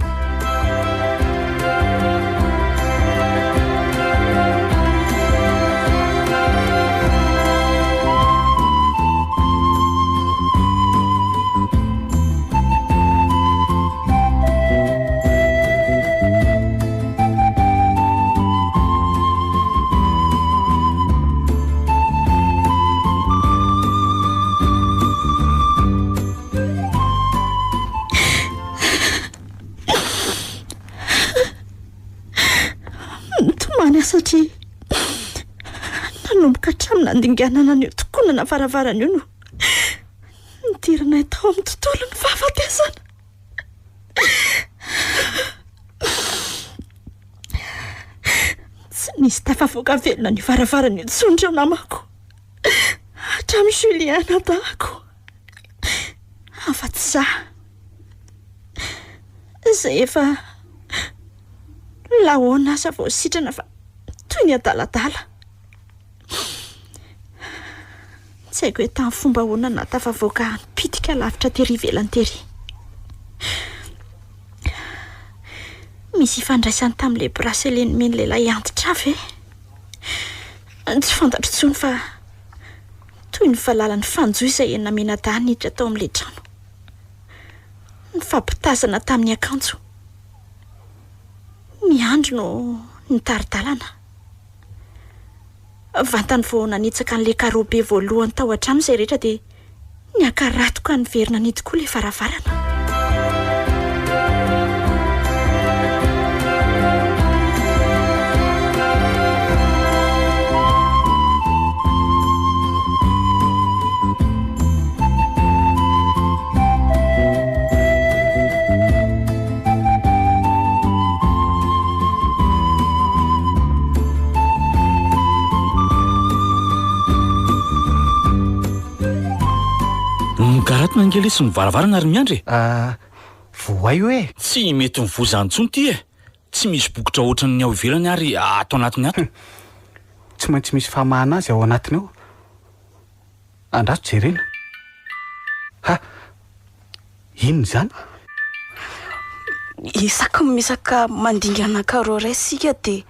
aho satria nanomboka hatramin'ny nandinganana an'io tokonana varavarana io no nidiranay tao amin'ny tontolon'ny fahafatesana. Tsy nisy tafavoaka velona an'io varavarana io intsony ireo namako. Hatramin'i Julien anadahiko. Afa-tsy za. Izay efa laona aza vao sitrana fa toy ny adaladala. Tsy haiko hoe tamin'ny fomba ahoana no nahatafavoaka ahy nipitika lavitra tery ivelany tery. Misy ifandraisany tamin'ilay bracelet nomen'ny lehilahy antitra ahy ve? Tsy fantatro intsony fa toy ny valala nifanjohy izay enina mianadahy niditra tao amin'ilay trano. Nifampitazana tamin'ny akanjo. Miandry no nitari-dalana. Vantany vao nanitsaka an'ilay carreau be voalohany tao an-trano izay rehetra dia niakaratoka niverina nidy koa ilay varavarana. Migaratona ange lesy ny varavarana ry Miandry e! Ah, voay hoe? Tsy mety mivoa izany intsony ity e! Tsy misy bokotra ohatran'ny ao ivelany ary ato anatiny ato. Tsy maintsy misy famahana azy ao anatiny ao. Andraso jerena. Ha! Inona izany? Isaky ny misaka mandingana carreau iray isika dia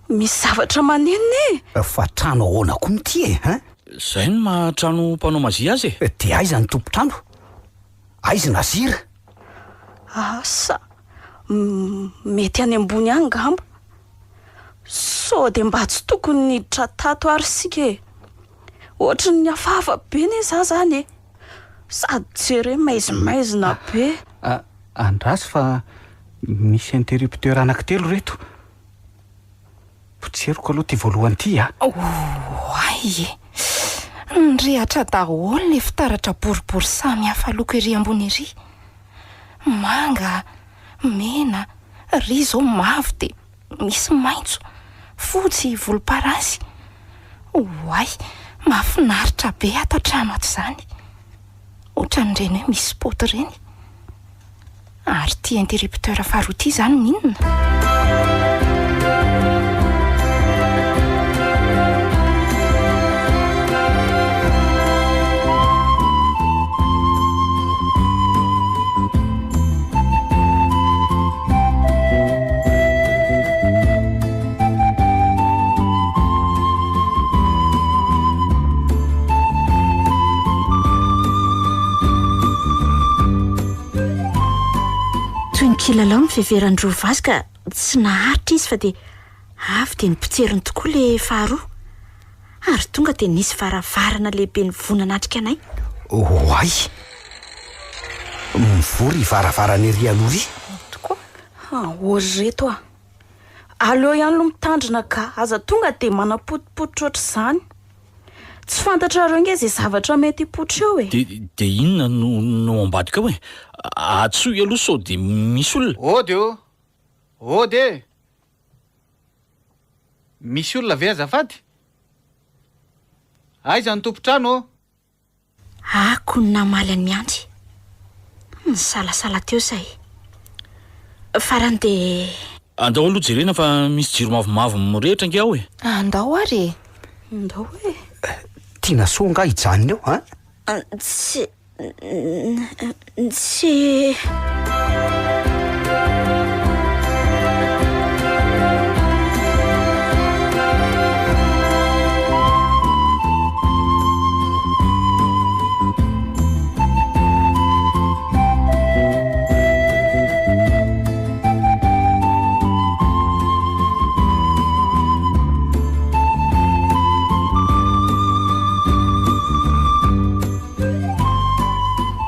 misy zavatra manenina e! Fa trano ahoana koa ity e, hein? Izay no maha trano mpanao mazia azy e! Dia aiza ny tompon-trano? Aiza i Nazir? Asa, mety any ambony any angamba. Sao dia mba tsy tokony niditra tato ary isika e! Ohatry ny hafahafa be ne za zany e! Sady jereo maizimaizina be. Andraso fa misy interrupteur anankitelo reto. Potseriko aloha ity voalohany ity a! Oay e! Nirehatra daholo ilay fitaratra boribory samy hafa loko ery ambony ery. Manga, mena, ry izao mavo dia Misy maitso, fotsy, volomparasy. Oay, mahafinaritra be ato an-trano ato izany. Ohatran'ireny hoe misy spot ireny. Ary ity interrupteur faharoa ity izany ny inona? Toy ny kilalao ny fiheveran-dry vazy ka tsy naharitra izy fa dia avy dia nipotseriny tokoa ilay faharoa. Ary tonga dia nisy varavarana lehibe nivoha nanatrika anay. Oay! Mivoha ry varavarana ery aloha ry. Tokoa. Ahoa ry reto a! Aleo ihany aloha mitandrina ka! Aza tonga dia manapotipotika ohatr'izany. Tsy fantatrareo ange izay zavatra mety hipoitra eo e! Dia dia inona no no ao ambadika ao e? Antsoy aloha sao dia misy olona. Ody ô! Ody e! Misy olona ve azafady? Aiza ny tompon-trano ô? Ako ny namaly an'i Miandry. Nisalasala teo izay. Farany dia. Andao aloha jerena fa misy jiro mavomavo mirehitra ange ao e! Andao ary e! Andao e! Tiana soa angaha hijanona eo an? Tsy. Tsy.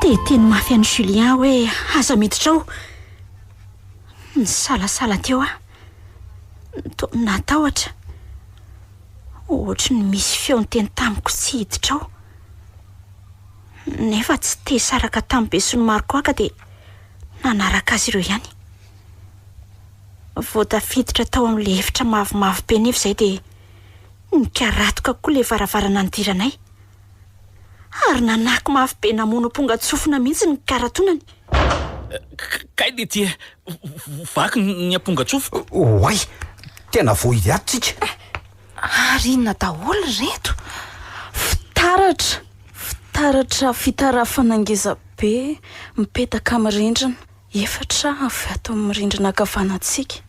Te hiteny mafy an'i Julien aho hoe aza miditra ao. Nisalasala teo aho. Toa natahotra. Ohatry ny misy feo niteny tamiko tsy hiditra ao. Nefa tsy te hisaraka tamin'i Besinimaro koa aho ka dia nanaraka azy ireo ihany. Vao tafiditra tao amin'ilay efitra mavomavo be nefa izay dia nikaratoka koa ilay varavarana nidiranay. Ary nanaky mafy be namono ampongan-tsofina mihitsy ny karatonany. Kay dia ity vaky ny ampongan-tsofiko. Oay! Tena voahidy ato tsika. Ary inona daholo ireto? Fitaratra! Fitaratra fitarafana ngeza be mipetaka amin'ny rindrina. Efatra avy ato amin'ny rindrina ankavanantsika,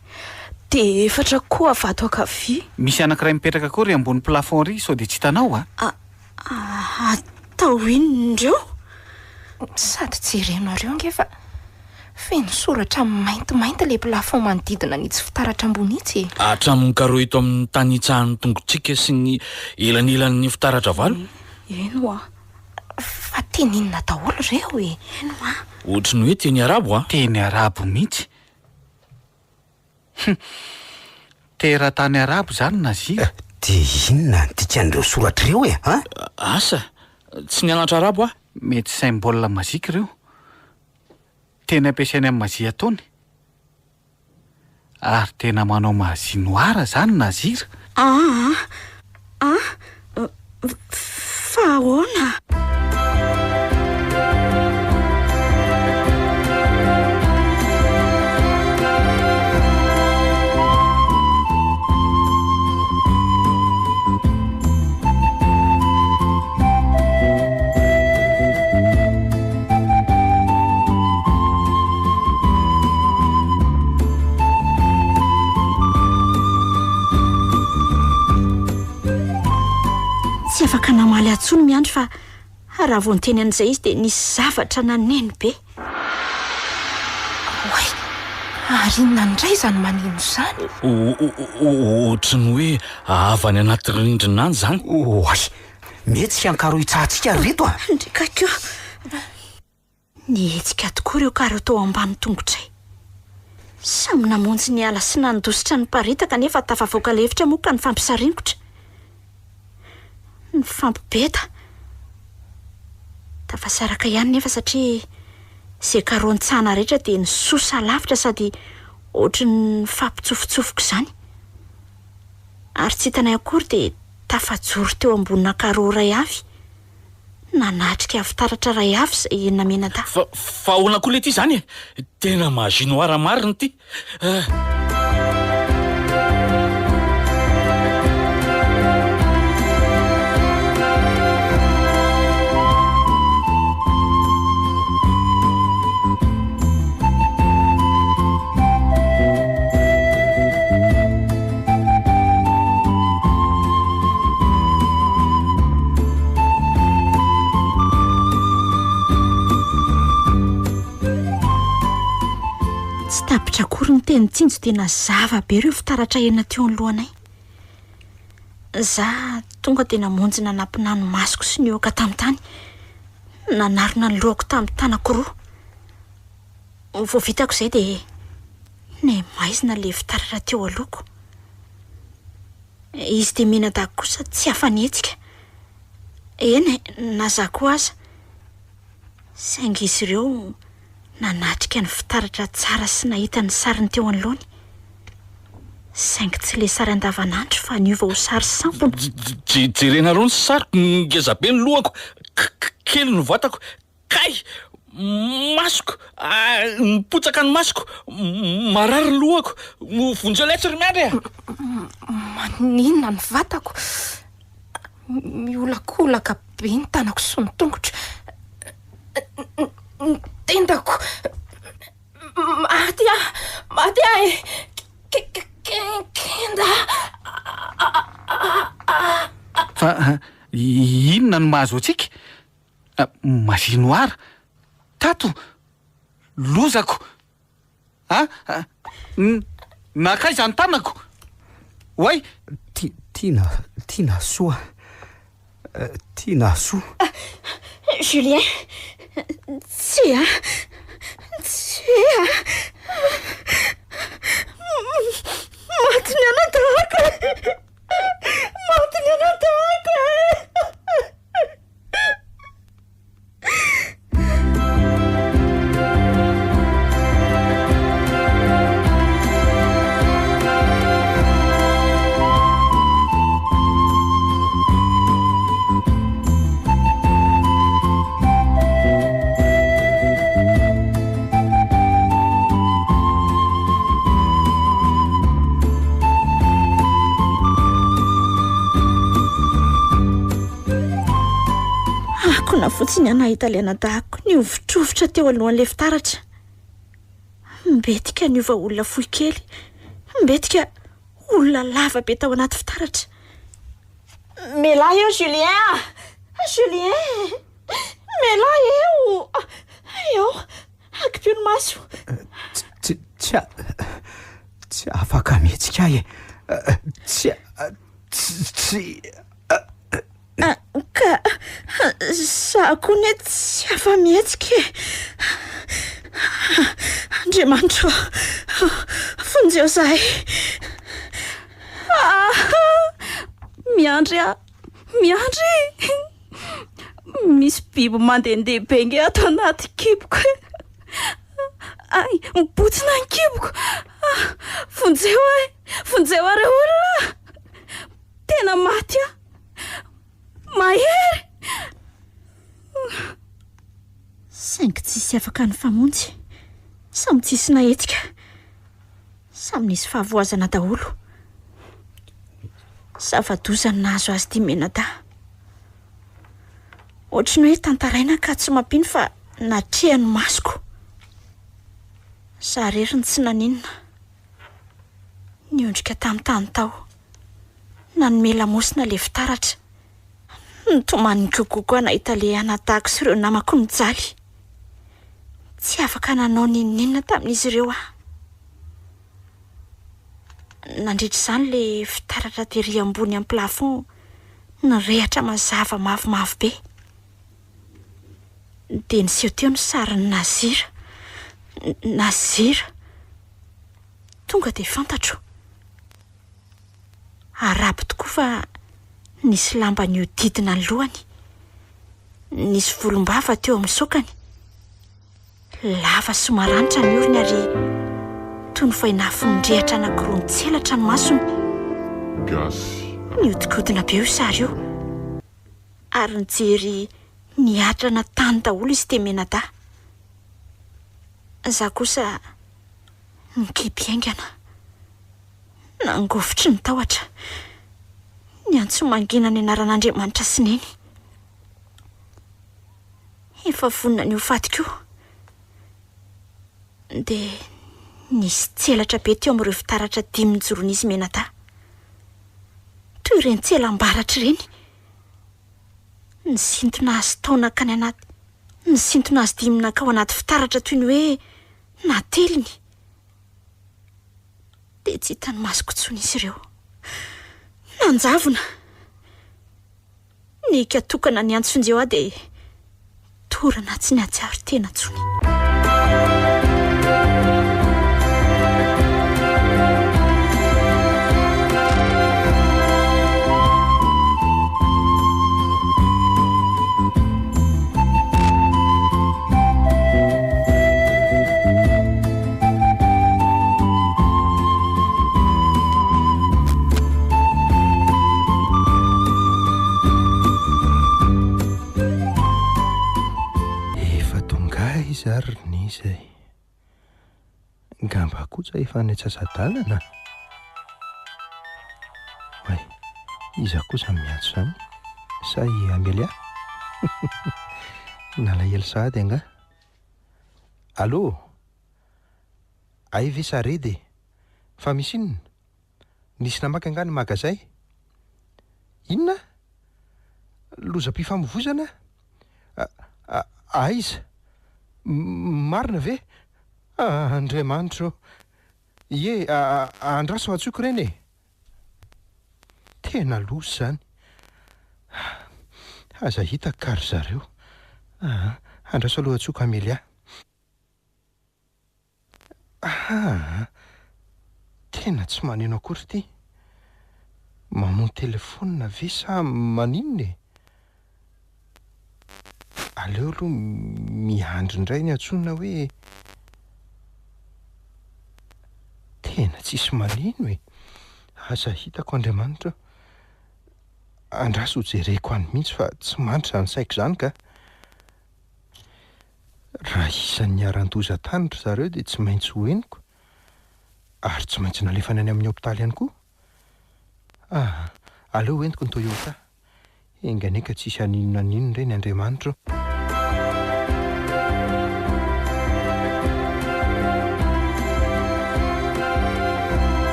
dia efatra koa avy ato ankavia. Misy anankiray mipetraka koa ry ambony plafond ry sao dia tsy hitanao a! Atao inona ireo? Sady jerenareo ange fa feno soratra maintimainty ilay plafond manodidina an'itsy fitaratra ambony itsy e! Hatramin'ny carreaux eto amin'ny tany itsahan'ny tongotsika sy ny elanelan'ny fitaratra valo. Eny hoa. Fa teny inona daholo ireo e? Eny hoa. Ohatry ny hoe teny arabo a! Teny arabo mihitsy. Hum. Teratany arabo izany Nazir. Dia inona ny dikan'ireo soratra ireo e? An? Asa, tsy nianatra arabo aho. Mety symbole magique ireo. Teny ampiasainy amin'ny mazia ataony. Ary tena manao magie noire zany Nazir? Aa a! Fa ahoana? Tsy afaka namaly ahy intsony Miandry fa raha vao niteny an'izay izy dia nisy zavatra naneno be. Oay! Ary inona indray izany maneno izany? Ohatry ny hoe avy any anaty rindrina any izany. Oay! Mihetsika ny carreaux hitsahantsika ry reto a! Ndry ko! Nihetsika tokoa ireo carreaux tao ambany tongotray. Samy namonjy niala sy nandositra niparitaka nefa tafavoaka lefitra moa ka nifampisaringotra. Nifampibeda. Tafasaraka ihany nefa satria izay carreaux nitsahana rehetra dia nisosa lavitra sady ohatry ny nifampitsofotsofoka izany. Ary tsy hitanay akory dia tafajoro teo ambonina carreau iray avy, nanatrika fitaratra iray avy izay namenadahy. Fa, fa ahoana koa leity izany e? Tena magie noire marina ity eh. Tsy tapitra akory ny teny tsinjo dia nazava be ireo fitaratra enina teo anoloanay. Za tonga dia namonjy nanampina ny masoko sy nihoaka tamin'ny tany. Nanarona ny lohako tamin'ny tanako roa. Vao vitako izay dia Nihamaizina ilay fitaratra teo alohako. Izy dia mianadahy kosa tsy afa-nihetsika. Eny e, na za koa aza. Saingy izy ireo nanatrika ny fitaratra tsara sy nahita ny sariny teo anoloany. Saingy tsy ilay sary andavanandro fa niova ho sary sampona. Jerenareo ny sariko, ngezabe ny lohako, kely ny vatako, Kay! Masoko! Mipotsaka ny masoko! Marary ny lohako! Vonjeo letsy ry Miandry a! Maninona ny vatako? Miolakolaka be ny tanako sy ny tongotro. Ny tendako. Maty aho! Maty aho e! Kenda! Fa inona no mahazo antsika? Magie noire? Tato? Lozako! A? Nankaiza ny tanako? Oay! Tiana, Tianasoa, Tianasoa. Julien, tsia, tsia! Maty ny anako! Gaga fotsiny aho nahita ilay anadahiko nihovitrovitra teo alohan'ilay fitaratra. Mbetika niova olona fohy kely, mbetika olona lava be tao anaty fitaratra. Mialà eo Julien a! Julien! Mialà eo! Eo! Akipio ny maso. Tsy, tsy, tsy afaka mihetsika aho e. Tsy, tsy. Ka za koa ne tsy afa-mihetsika e. Andriamanitra ô, vonjeo zahay. Miandry aho, miandry e. Misy biby mandehandeha be nge ato anaty kiboko e. Ay, mibotsina ny kiboko. Vonjeo aho e, vonjeo aho re olona. Tena maty aho. Mahery! Saingy tsisy afaka nifamonjy. Samy tsisy nahetsika. Samy nisy fahavoazana daholo. Zava-doza ny nahazo azy ity mianadahy. Ohatry ny hoe tantaraina ka tsy mampino fa natrehan'ny masoko. Za irery no tsy naninona. Niondrika tamin'ny tany tao. Nanome lamosina ilay fitaratra. Nitomany nigogogo aho nahita ilay anadahiko sy ireo namako nijaly. Tsy afaka nanao n'inon'inona tamin'izy ireo aho. Nandritra izany ilay fitaratra tery ambony amin'ny plafond nirehatra mazava mavomavo be. Dia niseho teo ny sarin'i Nazir. Nazir. Tonga dia fantatro. Arabo tokoa fa nisy lamba nihodidina ny lohany. Nisy volombava teo amin'ny saokany. Lava sy maranitra ny orony ary toy ny vainafo nirehatra anankiroa nitselatra ny masony. Gasy. Nihodinkodina be io sary io ary nijery niatrana tany daholo izy telo mianadahy. Izaho kosa nikipy haingana. Nangovitry ny tahotra. Niantso mangina ny anaran'Andriamanitra sy Neny. Efa vonona ny ho faty koa. Dia nisy tselatra be teo amin'ireo fitaratra dimy nijoroan'izy mianadahy. Toy ireny tselam-baratra ireny. Nisintona azy tao nankany anaty, nisintona azy dimy nankao anaty fitaratra toy ny hoe nateliny. Dia tsy hitan'ny masoko intsony izy ireo. Nanjavona. Ny hika tokana niantso vonjeo ahy dia torana tsy nahatsiaro tena intsony. Efa tonga aiza ary ry Nisa e? Ngamba kosa efa any antsasa-dalana? Oay, iza kosa no miantso izany? Sa i Amelia? Nalahelo sahady angaha? Allô? Hay ve sarety e? Fa misy inona? Nisy namaky angaha ny magazay? Inona? Lozam-pifamoivoizana? Aiza? Marina ve? Andriamanitra ô! Ie, andraso antsoiko ireny e! Tena loza izany. Aza hita ka ry zareo. Andraso aloha antsoiko Amelia. Aa! Tena tsy maneno akory ity. Mamono telefaonina ve sa maninona e? Aleo aloha miandry indray ny antsoina hoe tena tsisy maneno e! Aza hitako Andriamanitra o! Andraso ho jereko any mihitsy fa tsy mandry izany saiko izany ka! Raha isan'ny niharan-doza tany ry zareo dia tsy maintsy ho henoko ary tsy maintsy nalefany any amin'ny hopitaly ihany koa. Ah, aleo hoentiko ny Toyota. Enga anie ka tsisy haninona n'inona ireny Andriamanitra ô.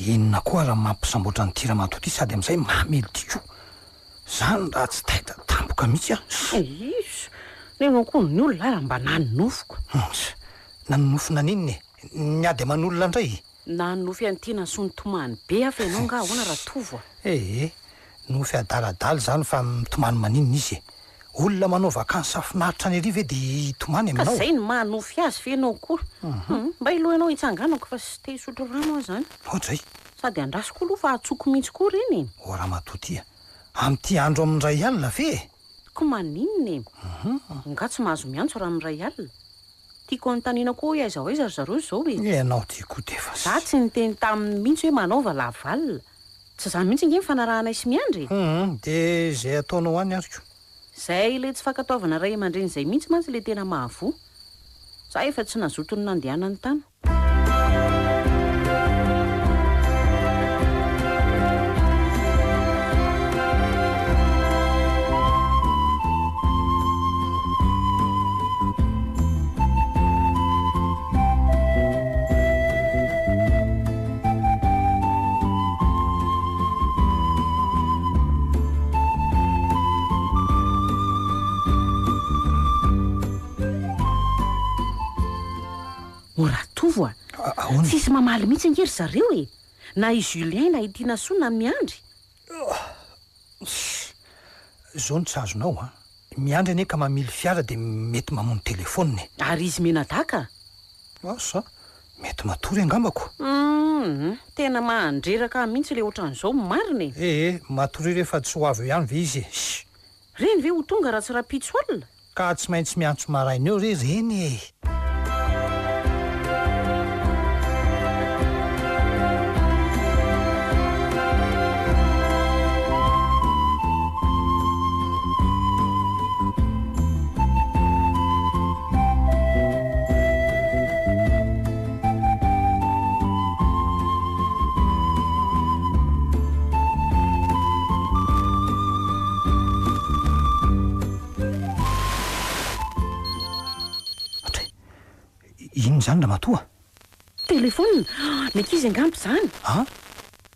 Inona koa ary mampisamboatra an'ity ramatoa ity sady amin'izay mamely ity koa. Zany raha tsy taitra tampoka mihitsy aho. Iss! Nenao koa ny olona ary mba nanonofiko. Humm! Nanonofy naninona e? Niady aman'olona indray? Nanonofy an'i Tianasoa nitomany be aho fa ianao angaha ahoana Ratovo a? Ee, nofy adaladala izany fa mitomany maninona izy e? Olona manao vacances finaritra any ery ve dia hitomany Ka aminao? zay no maha nofy azy fa ianao koa. Humm! Mba aloha ianao hitsanganako fa tsy te hisotro rano aho izany. Ohatray. Sady andraso koa aloha fa atsoko mihitsy koa ireny e! O ramatoa ty a! Amin'ity andro amin'ny iray alina ve e? Ko maninona e? Nga tsy mahazo miantso raha amin'ny iray alina? Tiako hanontaniana koa hoe aiza ho aiza ry zareo izao e? Ianao ty koa dia efa. Za tsy niteny taminy mihitsy hoe manaova laval. Tsy izany mihitsy ange ny fanarahanay sy Miandry e! Hum, dia izay ataonao any ary ko. Izay ilay tsy fankatoavana ray aman-dreny izay mihitsy mantsy ilay tena mahavoa. Za efa tsy nazoto ny nandehanany tany. O Ratovo a! Tsisy mamaly mihitsy ange ry zareo e! Na i Julien na i Tinasoa na Miandry. Zao no tsy azonao an! Miandry anie ka mamily fiara dia mety mamono telephone e! Ary izy menadaka? Asa, mety matory angamba ko! Humm, tena mahandreraka ahy mihitsy ilay ohatran'izao marina e! Ee, matoria re fa tsy ho avy eo ihany ve izy e! Shh! Reny ve ho tonga raha tsy rahampitso alina? Ka tsy maintsy miantso maraina eo re reny e! Ohatray, inona izany ramatoa? Telefaonina? Ny ankizy angamba izany. An?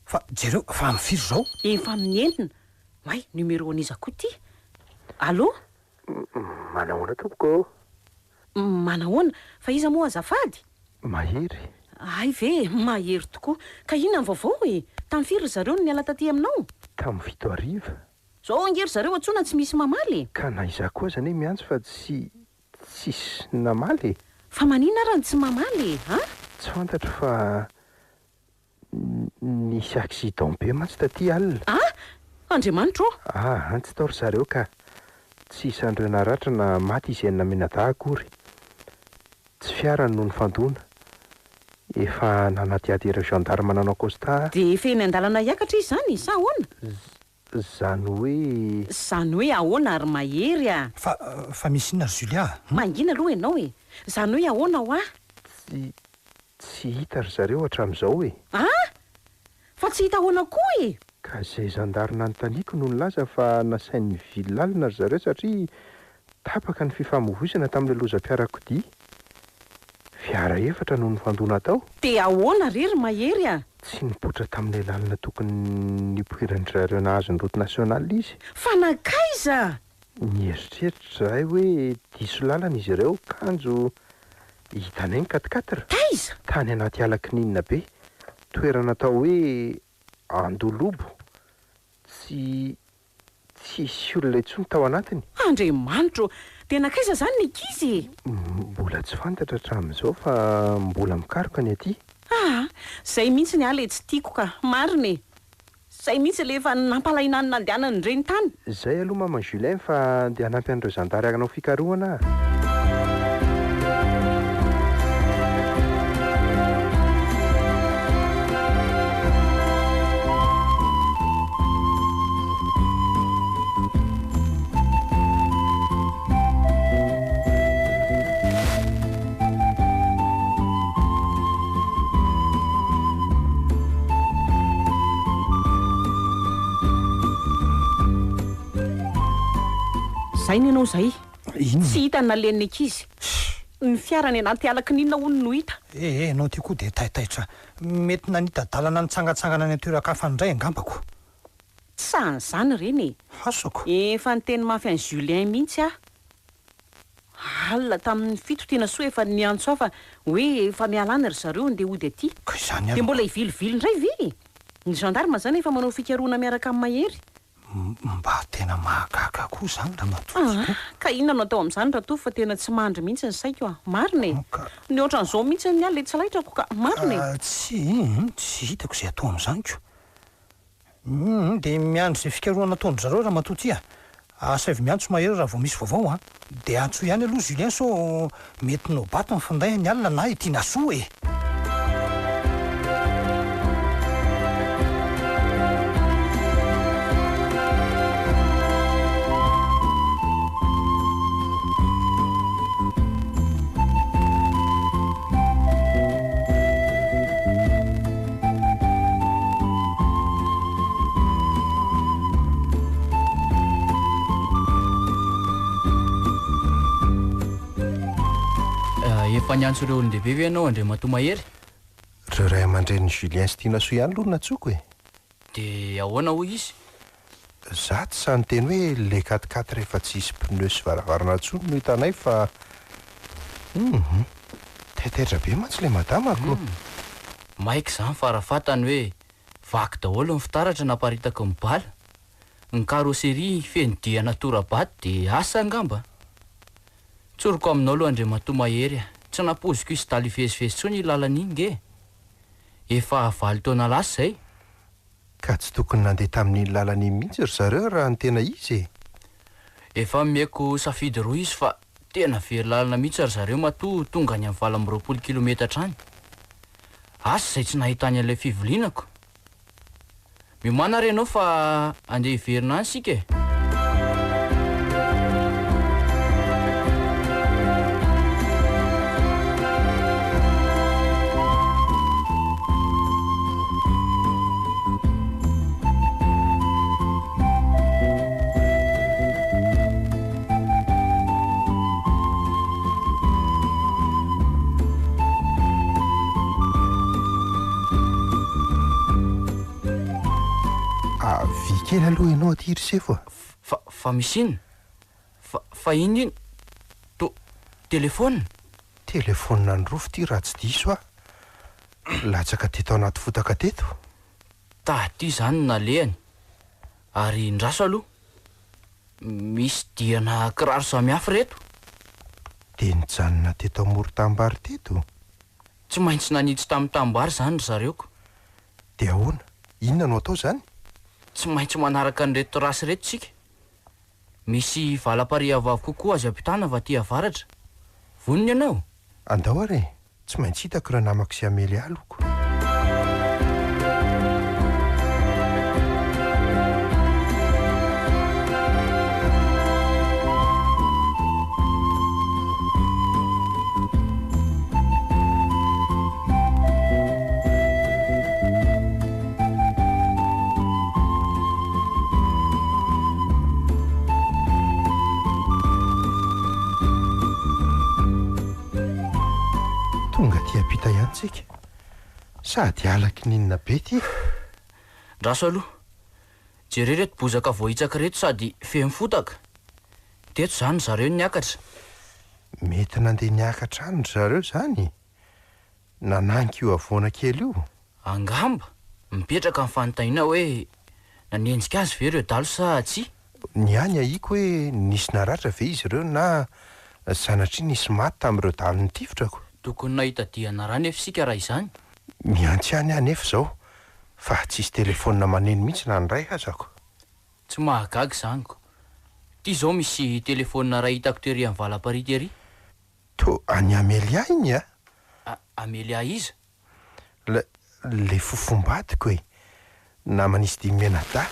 Fa jereo, fa amin'ny firy izao? Efa amin'ny enina. Oay, numéro an'iza koa ity? Allô? Manahoana tompoko ô? Manahoana? Fa iza moa azafady? Mahery. Hay ve e, mahery tokoa. Ka inona ny vaovao e? Tamin'ny firy ry zareo no niala taty aminao? Tamin'ny fito hariva. Zao ange ry zareo antsoina tsy misy mamaly e! Ka na izaho koa aza anie miantso fa tsy tsisy namaly e! Fa maninona ara no tsy mamaly e? An? Tsy fantatro fa nisy accident be mantsy taty alina. An! Andriamanitro ô! Aa tsy tao ry zareo ka! Tsy isan'ireo naratra na maty izy enina mianadahy akory. Tsy fiara no nifandona. Efa nanadihady ireo gendarme nanao constat. Dia efa eny an-dalana hiakatra izy izany sa ahoana? Zany hoe. Zany hoe ahoana ry Mahery a! Fa, fa misy inona ry Julia a? Mangina aloha ianao e! Zany hoe ahoana hoa? Tsy, tsy hita ry zareo hatramin'izao e! An! Fa tsy hita ahoana koa e! Ka izay zandary nanontaniako no nilaza fa nasainy nivily lalana ry zareo satria tapaka ny fifamoivoizana tamin'ilay lozam-piarakodia. Fiara efatra no nifandona tao. Dia ahoana re ry Mahery a! Tsy nipoitra tamin'ilay lalana tokony nipoiran-dry zareo nahazo ny route nationale izy. Fa nankaiza? Nieritreritra izahay hoe diso lalana izy ireo kanjo hitanay ny quatre-quatre. Taiza? Tany anaty ala kininina be, toerana atao hoe Andolobo. Tsy Tsisy olona intsony tao anatiny. Andriamanitro ô! Dia nankaiza izany ny ankizy e? Mbola tsy fantatra hatramin'izao fa mbola mikaroka ny aty. Aa! Izay mihitsy ny ahy ilay tsy tiako ka! Marina e! Izay mihitsy ilay efa nampalahina ny nandehanan'ireny tany. Izay aloha maman Julien fa ndeha hanampy an'ireo zandary hanao fikarohana aho. Zay ny anao zay. Inona? Tsy hita ny nalehan'ny ankizy. Ny fiara any anaty ala kininina hono no hita. Eh eh, ianao ity koa dia taitaitra. Mety nanita-dalana nitsangantsangana any an-toeran-kafa indray angamba ko. Tsy sahan'izany ireny e! Hasako. Efa niteny mafy an'i Julien mihitsy aho. Alina tamin'ny fito Tinasoa efa niantso ahy fa hoe efa miala any ry zareo andeha hody aty. Ka izany Dia aloha. mbola hivilivily indray ve e? Ny gendarme izany efa manao fikarohana miaraka amin'i Mahery. Mba tena mahagaga koa izany ramatoa Ah, ty ko. ka inona no atao amin'izany Ratovo fa tena tsy mandry mihitsy ny saiko ah. Marina e. Ny ohatran'izao mihitsy ny ahy ilay tsy laitrako ka. Marina e. Ah, tsy, tsy hitako izay atao amin'izany ko. Hum, dia miandry izay fikarohana ataon-dry zareo ramatoa ty ah. Asaivo miantso Mahery raha vao misy vaovao an. Dia antsoy ihany aloha Julien sao mety nobato ny finday ny alina na i Tinasoa e. Efa niantso ireo olon-dehibe ve ianao Andriamatoa Mahery? Ireo ray aman-drenin'i Julien sy Tinasoa ihany aloha no nantsoiko e. Dia ahoana hoy izy? Za tsy sahy niteny hoe le quatre quatre efa tsisy pneu sy varavarana intsony no hitanay fa hum taitaitra be mantsy le madama ko. Hum maika izany farafatany hoe vaky daholo ny fitaratra naparitaky ny bala, ny carrosserie feno diana tora-bato dia asa angamba. Tsoriko aminao aloha Andriamatoa Mahery a, tsy nampoiziko hisy dalo hivezivezy intsony iny lalana iny nge e. Efa valo taona lasa izay. Ka tsy tokony nandeha tamin'iny lalana iny mihitsy ry zareo raha ny tena izy e! Efa nomeko safidy roa izy fa tena very lalana mihitsy ry zareo matoa tonga any amin'ny 28 kilometatra any. Asa izay tsy nahitany an'ilay fivilianako. Miomàna ary ianao fa andeha hiverina any isika e! Avia kely aloha ianao aty ry sefo a! Fa, fa misy inona? Fa, fa inona iny? To, telefaonina? Telefaonina an'i Rofy ity raha tsy diso aho. Latsaka teto anaty fotaka teto. Taty izany no nalehany. Ary indraso aloha. Misy diana kiraro samihafa ireto. Dia nijanona teto amoron-tanimbary teto? Tsy maintsy nanitsy tamin'ny tanimbary izany ry zareo ko. Dia ahoana? Inona no atao izany? Tsy maintsy manaraka an'ireto trace ireto isika. Misy valamparihy avoavo kokoa azo ampitana avy aty avaratra. Vonona ianao? Andao ary e! Tsy maintsy hitako ireo namako sy Amelia aloko. Tonga aty ampita ihany tsika. Sady ala kininina be ity. Ndraso aloha. Jereo ireto bozaka voahitsaka ireto sady feno fotaka. Teto izany ry zareo no niakatra. Mety nandeha niakatra any ry zareo izany. Nananika io havoana kely io. Angamba. Mipetraka ny fanontaniana hoe nanenjika azy ve ireo dalo sa tsia? Ny ahy ny ahiako hoe nisy naratra ve izy ireo na sanatria nisy maty tamin'ireo dalo nitifitra ko. Tokony nahita diana ra nefa isika raha izany. Mihantsy ihany aho nefa izao fa tsisy telefaonina maneno mihitsy na ny iray aza ko. Tsy mahagaga izany ko. Ity izao misy telefaonina iray hitako tery amin'ny valamparihy tery. Toa an'i Amelia iny a! A, Amelia iza? Le, le fofombadiko e! Naman'izy dimy mianadahy.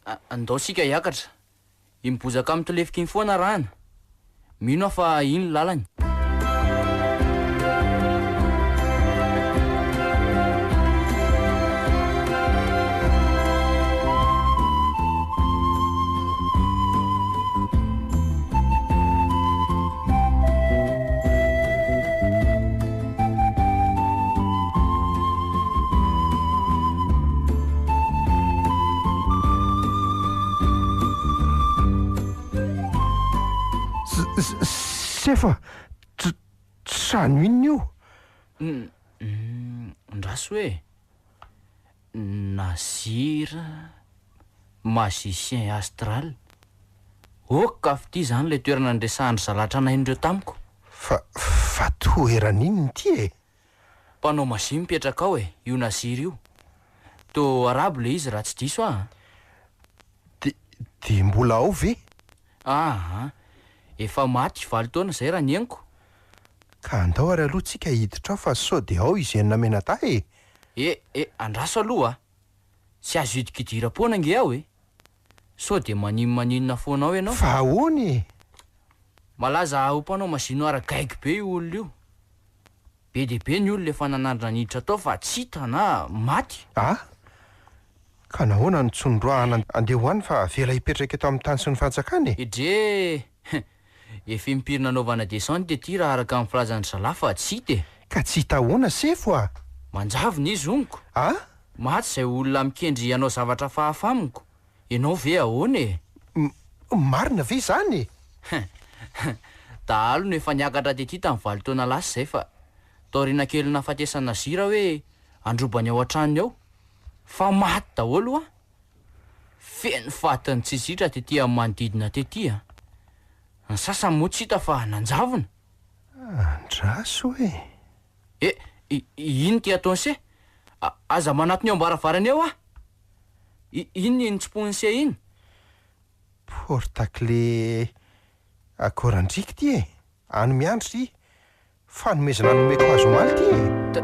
A, andao isika hiakatra. Iny bozaka mitolefika iny foana arahana. Mino aho fa iny ny lalany. Sefo a! Trano inona io? Ndraso hoe Nazir magicien astral. Ok ka f'ity izany ilay toerana niresahan-dry zalahy tranainy ireo tamiko. Fa, fa toerana inona ity e? Mpanao magie mipetraka ao e, io Nazir io. Toa arabo ilay izy raha tsy diso aho an. De, de mbola ao ve? Aa! Efa maty valo taona izay raha ny henoko. Ka andao ary aloha tsika hiditra ao fa sao dia ao izy enina mianadahy e! E! E! Andraso aloha a! Tsy azo hidikidiram-poana ange aho e! Sao dia maninomaninona foana ao ianao? Fa ahoana e? Malaza ho mpanao magie noir gaigy be io olona io. Be dia be ny olona efa nanandrana niditra tao fa tsy hita na maty. A! Ka nahoana no tsy noroahana andeha ho any fa avela hipetraka eto amin'ny tany sy ny fanjakana e? Edree! Efa impiry nanaovana descente ity raha araka ny filazan-dry zalahy fa tsy hita e! Ka tsy hita ahoana sefo a! Manjavona izy honko! A! Maty izay olona mikendry hanao zavatra hafahafa amiko! Ianao ve ahoana e? Marina ve izany e? Dahalo no efa niakatra tety tamin'ny valo taona lasa izay fa taoriana kelin'ny nahafatesan'i Nazir hoe handroba ny ao an-tranony ao fa maty daholo hoa! Feno fatin'ny tsitsitra tety amin'ny manodidina tety a! Ny sasany moa tsy hita fa nanjavona. Andraso e! E! Ino ty ataon'i se? Aza manatona eo am-baravarana eo aho! Inona iny tsimponin'i se iny? Porte clé akorandriaka ity e! Any miandry ity! Fanomezana nomeko azy omaly ity e!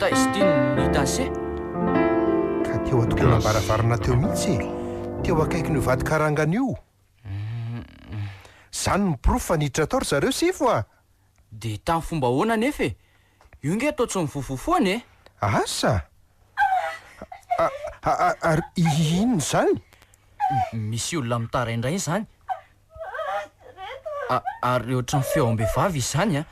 Taiza ity no hitan'i se? Ka teo an-tokonam-baravarana teo mihitsy e! Teo akaikin'io vatokarangana io! Zany no porofo fa niditra tao ry zareo sefo a! Dia tamin'ny fomba ahoana anefa e? Io nge toa tsy mivovoa foana e! Asa! Ary inona izany? Misy olona mitaraindraina izany. Ary ohatran'ny feom-behivavy izany an!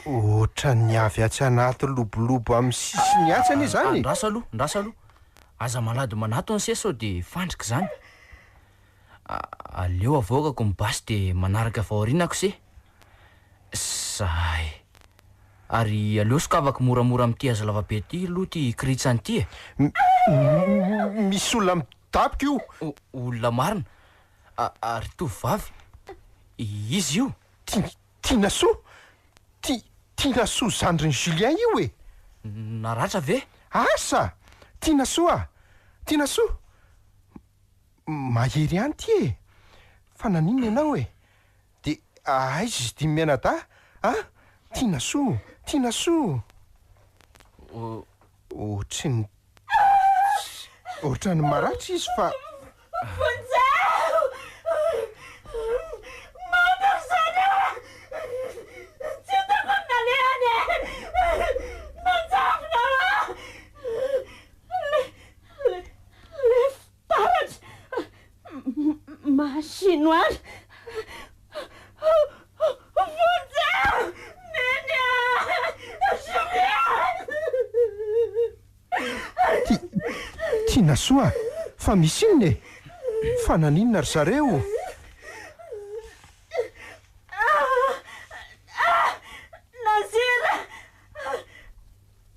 Ohatran'ny avy atsy anaty lobolobo amin'ny sisiny atsy anie izany e! Andraso aloha, andraso aloha. Aza malady manatona se sao dia fandrika izany. Aleo avoakako ny basy dia manaraka avy ao aorianako se. Zay. Ary aleo sokafako moramora amin'ity hazo lavabe ity aloha ity kiritsany ity e. Misy olona midaboka io. Olona marina. Ary tovovavy. Iza io? Tinasoa? Tinasoa zandrin'i Julien io e! Naratra ve? Asa! Tinasoa! Tinasoa! Mahery ihany ity e! Fa naninona ianao e? Dia aiza izy dimy mianadahy a? Tinasoa! Tinasoa! Ohatry ny ohatran'ny maratra izy fa. Vonjeo! Maty ry zareo e! Tsy hitako ny nalehany e! Nanjavona aho! Le, le, le fitaratra! Machine noire! Vonjeo! Neny a! Julien! Tinasoa a! Fa misy inona e? Fa naninona ry zareo? Nazir!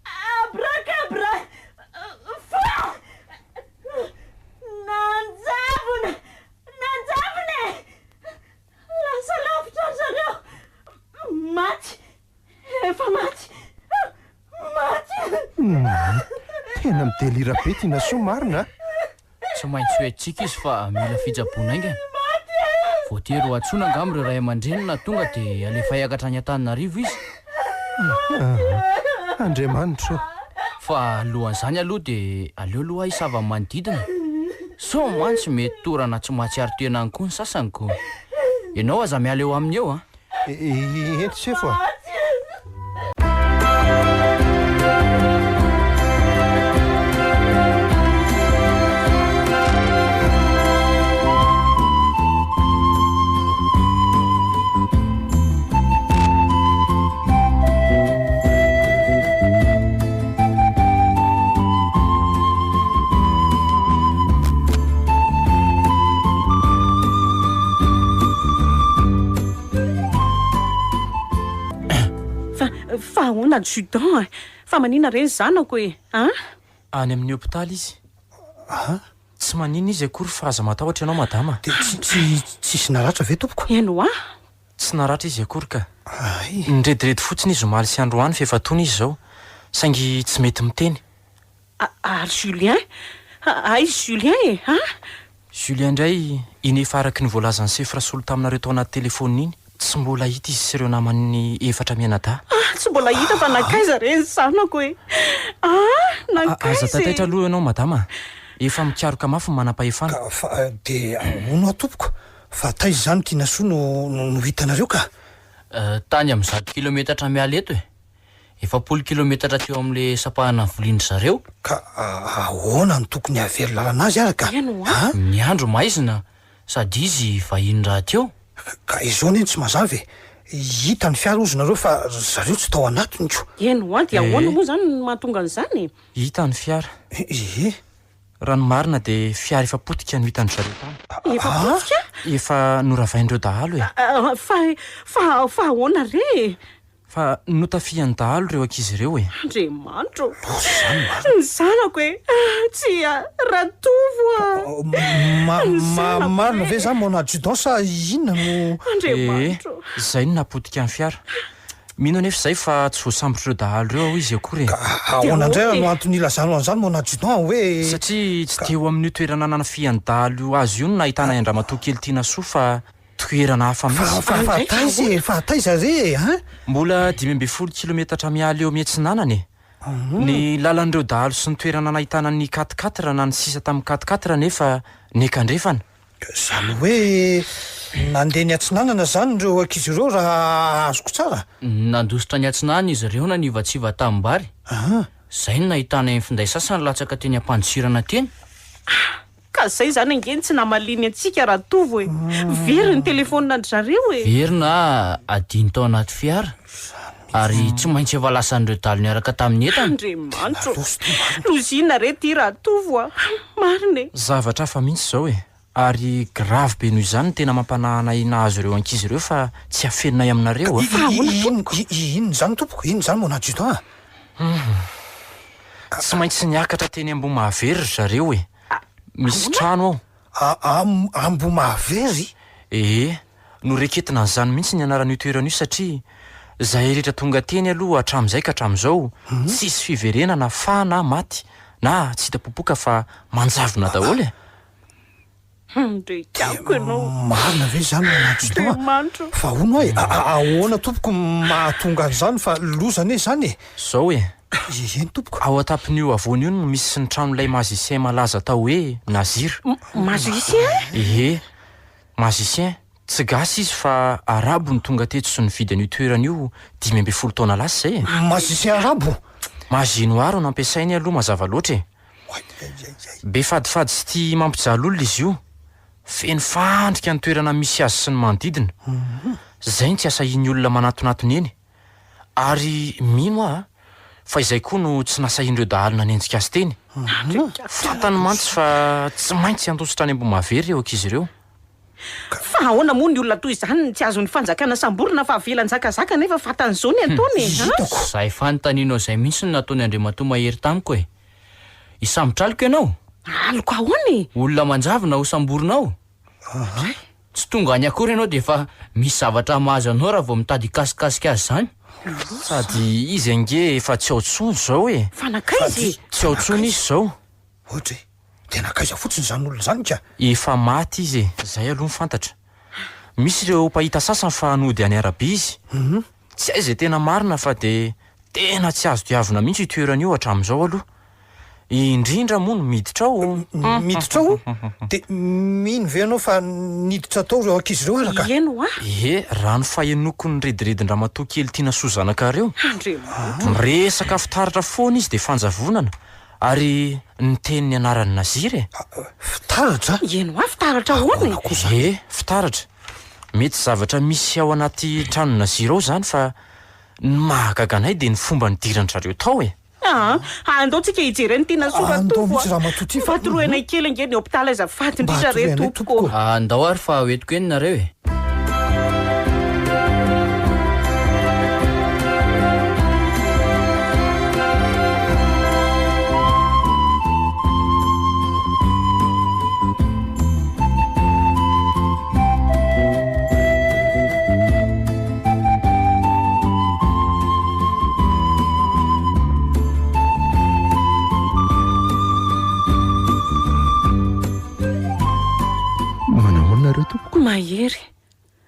Abracabra! Fa! Nanjavona! Nanjavona e! Lasa lavitra ry zareo! Maty! Efa maty! Maty! Humm! Tena mi-delire be Tinasoa marina a! Tsy maintsy ho entintsika izy fa mila fitsaboana haingana. Voatery ho antsoina angamba ireo ray aman-dreniny na tonga dia alefa hiakatra any Antananarivo izy. Andriamanitra ô! Fa alohan'izany aloha dia aleo aloha hisava ny manodidina. Sao mantsy mety torana tsy mahatsiaro tena any koa ny sasany ko. Ianao aza miala eo aminy eo an! Ento sefo a! Fa ahoana adjudant a? Fa manina re ny zanako e? An? Any amin'ny hopitaly izy. Tsy maninona izy akory fa aza matahotra ianao madama. Dia tsy, tsy, tsisy naratra ve tompoko? Eny hoa. Tsy naratra izy akory ka. Nirediredy fotsiny izy omaly sy androany f'efa tony izy izao. Saingy tsy mety miteny. Ary Julien? Aiza Julien e? An? Julien indray, iny efa araky ny voalazan'i Sefo Rasolo taminareo tao anaty telefaonina iny, tsy mbola hita izy sy ireo namany efatra mianadahy. Ah, tsy mbola hita fa nankaiza re ny zanako e? Ah, nankaiza e? Aza taitaitra aloha ianao madama a! Efa mikaroka mafy ny manampahefana. Ka fa dia hono aho tompoko, fa taiza izany Tinasoa no no hitanareo ka? Tany amin'ny zato kilometatra miala eto e! 40 kilometatra teo amin'ilay sampahana volin-dry zareo. Ka ahoana no tokony hahavery lalana azy ary ka? An? Ny andro maizina sady izy vahiny rahateo. Ka izao anie no tsy mazava e! Hita ny fiara hozy nareo fa ry zareo tsy tao anatiny ko! Eny hoa, dia ahoana moa izany no mahatonga an'izany e? Hita ny fiara. Ee. Raha ny marina dia fiara efa potika no hitan-dry zareo tany. Efa potika? Efa noravain'ireo dahalo e! Fa, fa, fa ahoana re e? Fa notafihan'ny dahalo ireo ankizy ireo e! Andriamanitra ô! Ny zanako e! Tsia, Ratovo a! Ma, ma, marina ve izany mon adjudant sa inona no. Andriamanitra ô! Ee, izay no nahapotika ny fiara. Mino anefa izahay fa tsy voasambotr'ireo dahalo ireo aho izy akory e! Ka ahoana indray ary no antony ilazanao an'izany mon adjudant hoe. Satria tsy teo amin'io toerana nanafihan'ny dahalo azy io no nahitana an-dRamatoa kely Tinasoa fa Toerana hafa mihitsy. Fa, fa, fa taiza e? Fa taiza re e? An? Mbola 15 kilometatra miala eo miatsinanana e. Ny lalan'ireo dahalo sy ny toerana nahitana ny quatre quatre na ny sisa tamin'ny quatre quatre anefa niankandrefana. Izany hoe nandeha niatsinanana izany ireo ankizy ireo raha azoko tsara? Nandositra niatsinanana izy ireo nanivatsiva tanimbary. Izay no nahitana ny finday sasany latsaka teny am-pandosirana teny. Ka zay zany ange no tsy namaliany antsika Ratovo e! Very ny telephone-ndry zareo e! Very na adino tao anaty fiara ary tsy maintsy efa lasan'ireo dahalo niaraka tamin'ny entana. Andriamanitra ô! Loza inona re ity Ratovo a! Marina e! Zavatra hafa mihitsy izao e! Ary grave be noho izany ny tena mampanahy anay nahazo ireo ankizy ireo fa tsy afeninay aminareo a! Fa ahoana tompoko? Inona izany tompoko? Inona izany mon adjudant a? Humm. Tsy maintsy niakatra teny Ambohimahavery ry zareo e! Misy trano ao. Ambohimahavery? Ee, noreketina an'izany mihitsy ny anaran'io toerana io satria zahay rehetra tonga teny aloha hatramin'izay ka hatramin'izao, tsisy fiverenana fa na maty na tsy hita popoka fa manjavona daholo e! Ndry tiako ianao. Marina ve izany ry adjudant a? Fa hono hoa e, ahoana tompoko mahatonga an'izany fa loza anie izany e? Zao e. Eny tompoko. Ao an-tampon'io havoana io no misy ny tranolay magicien malaza atao hoe Nazir. Magicien? Ie, magicien. Tsy gasy izy fa arabo no tonga teto sy nividy an'io toerana io 15 taona lasa izay e. Magicien arabo? Magie noire no ampiasainy aloha mazava loatra e. Be fadifady sy tia mampijaly olona izy io. Feno fandrika ny toerana misy azy sy ny manodidina. Izay no tsy asahian'ny olona manatonatona eny. Ary mino aho fa izay koa no tsy nasahian'ireo dahalo nanenjika azy teny. Fantany mantsy fa tsy maintsy handositra any Ambohimahavery ireo ankizy ireo. Fa ahoana moa ny olona toy izany no tsy azon'ny fanjakana samborina fa avela hanjakazaka nefa fantany izao ny ataony e? Hitako. Izay fanontanianao izay mihitsy no nataon'i Andriamatoa Mahery tamiko e. Hisambotra aloka ianao? Aloka ahoana e? Olona manjavona ho samborinao? Tsy tonga any akory ianao dia efa misy zavatra mahazo anao raha vao mitady hikasikasika azy izany. Sady izy ange efa tsy ao intsony izao e. Fa nankaiza e? Tsy ao intsony izy izao. Ohatra e! Dia nankaiza fotsiny izany olona izany ka? Efa maty izy e, izay aloha no fantatra. Misy ireo mpahita sasany fa nody any Arabia izy. Tsy hay izay tena marina fa dia tena tsy azo diavina mihitsy io toerana io hatramin'izao aloha. Indrindra moa ny miditra ao. Miditra ao? Dia mino ve ianao fa niditra tao ireo ankizy ireo araka? Eny hoa! Ie, raha ny fahenoako ny rediredin-dramatoa kely Tianasoa zanakareo. Andriamanitra! Miresaka fitaratra foana izy dia fanjavonana. Ary niteny ny anaran'i Nazir e! Fitaratra? Eny hoa, fitaratra ahoana e? Ie, fitaratra. Mety zavatra misy ao anaty tranon'i Nazir ao izany fa ny mahagaga anay dia ny fomba nidiran-dry zareo tao e! Aa, andao tsika hijery an'i Tinasoa Andao Ratovo mihitsy a! ramatoa ty fa. Mba toroy anay kely ange ny hopitaly azafady Mba indrindra re toroy anay tompoko tompoko. ô! Andao ary fa hoentiko eny nareo e! tompoko. Mahery,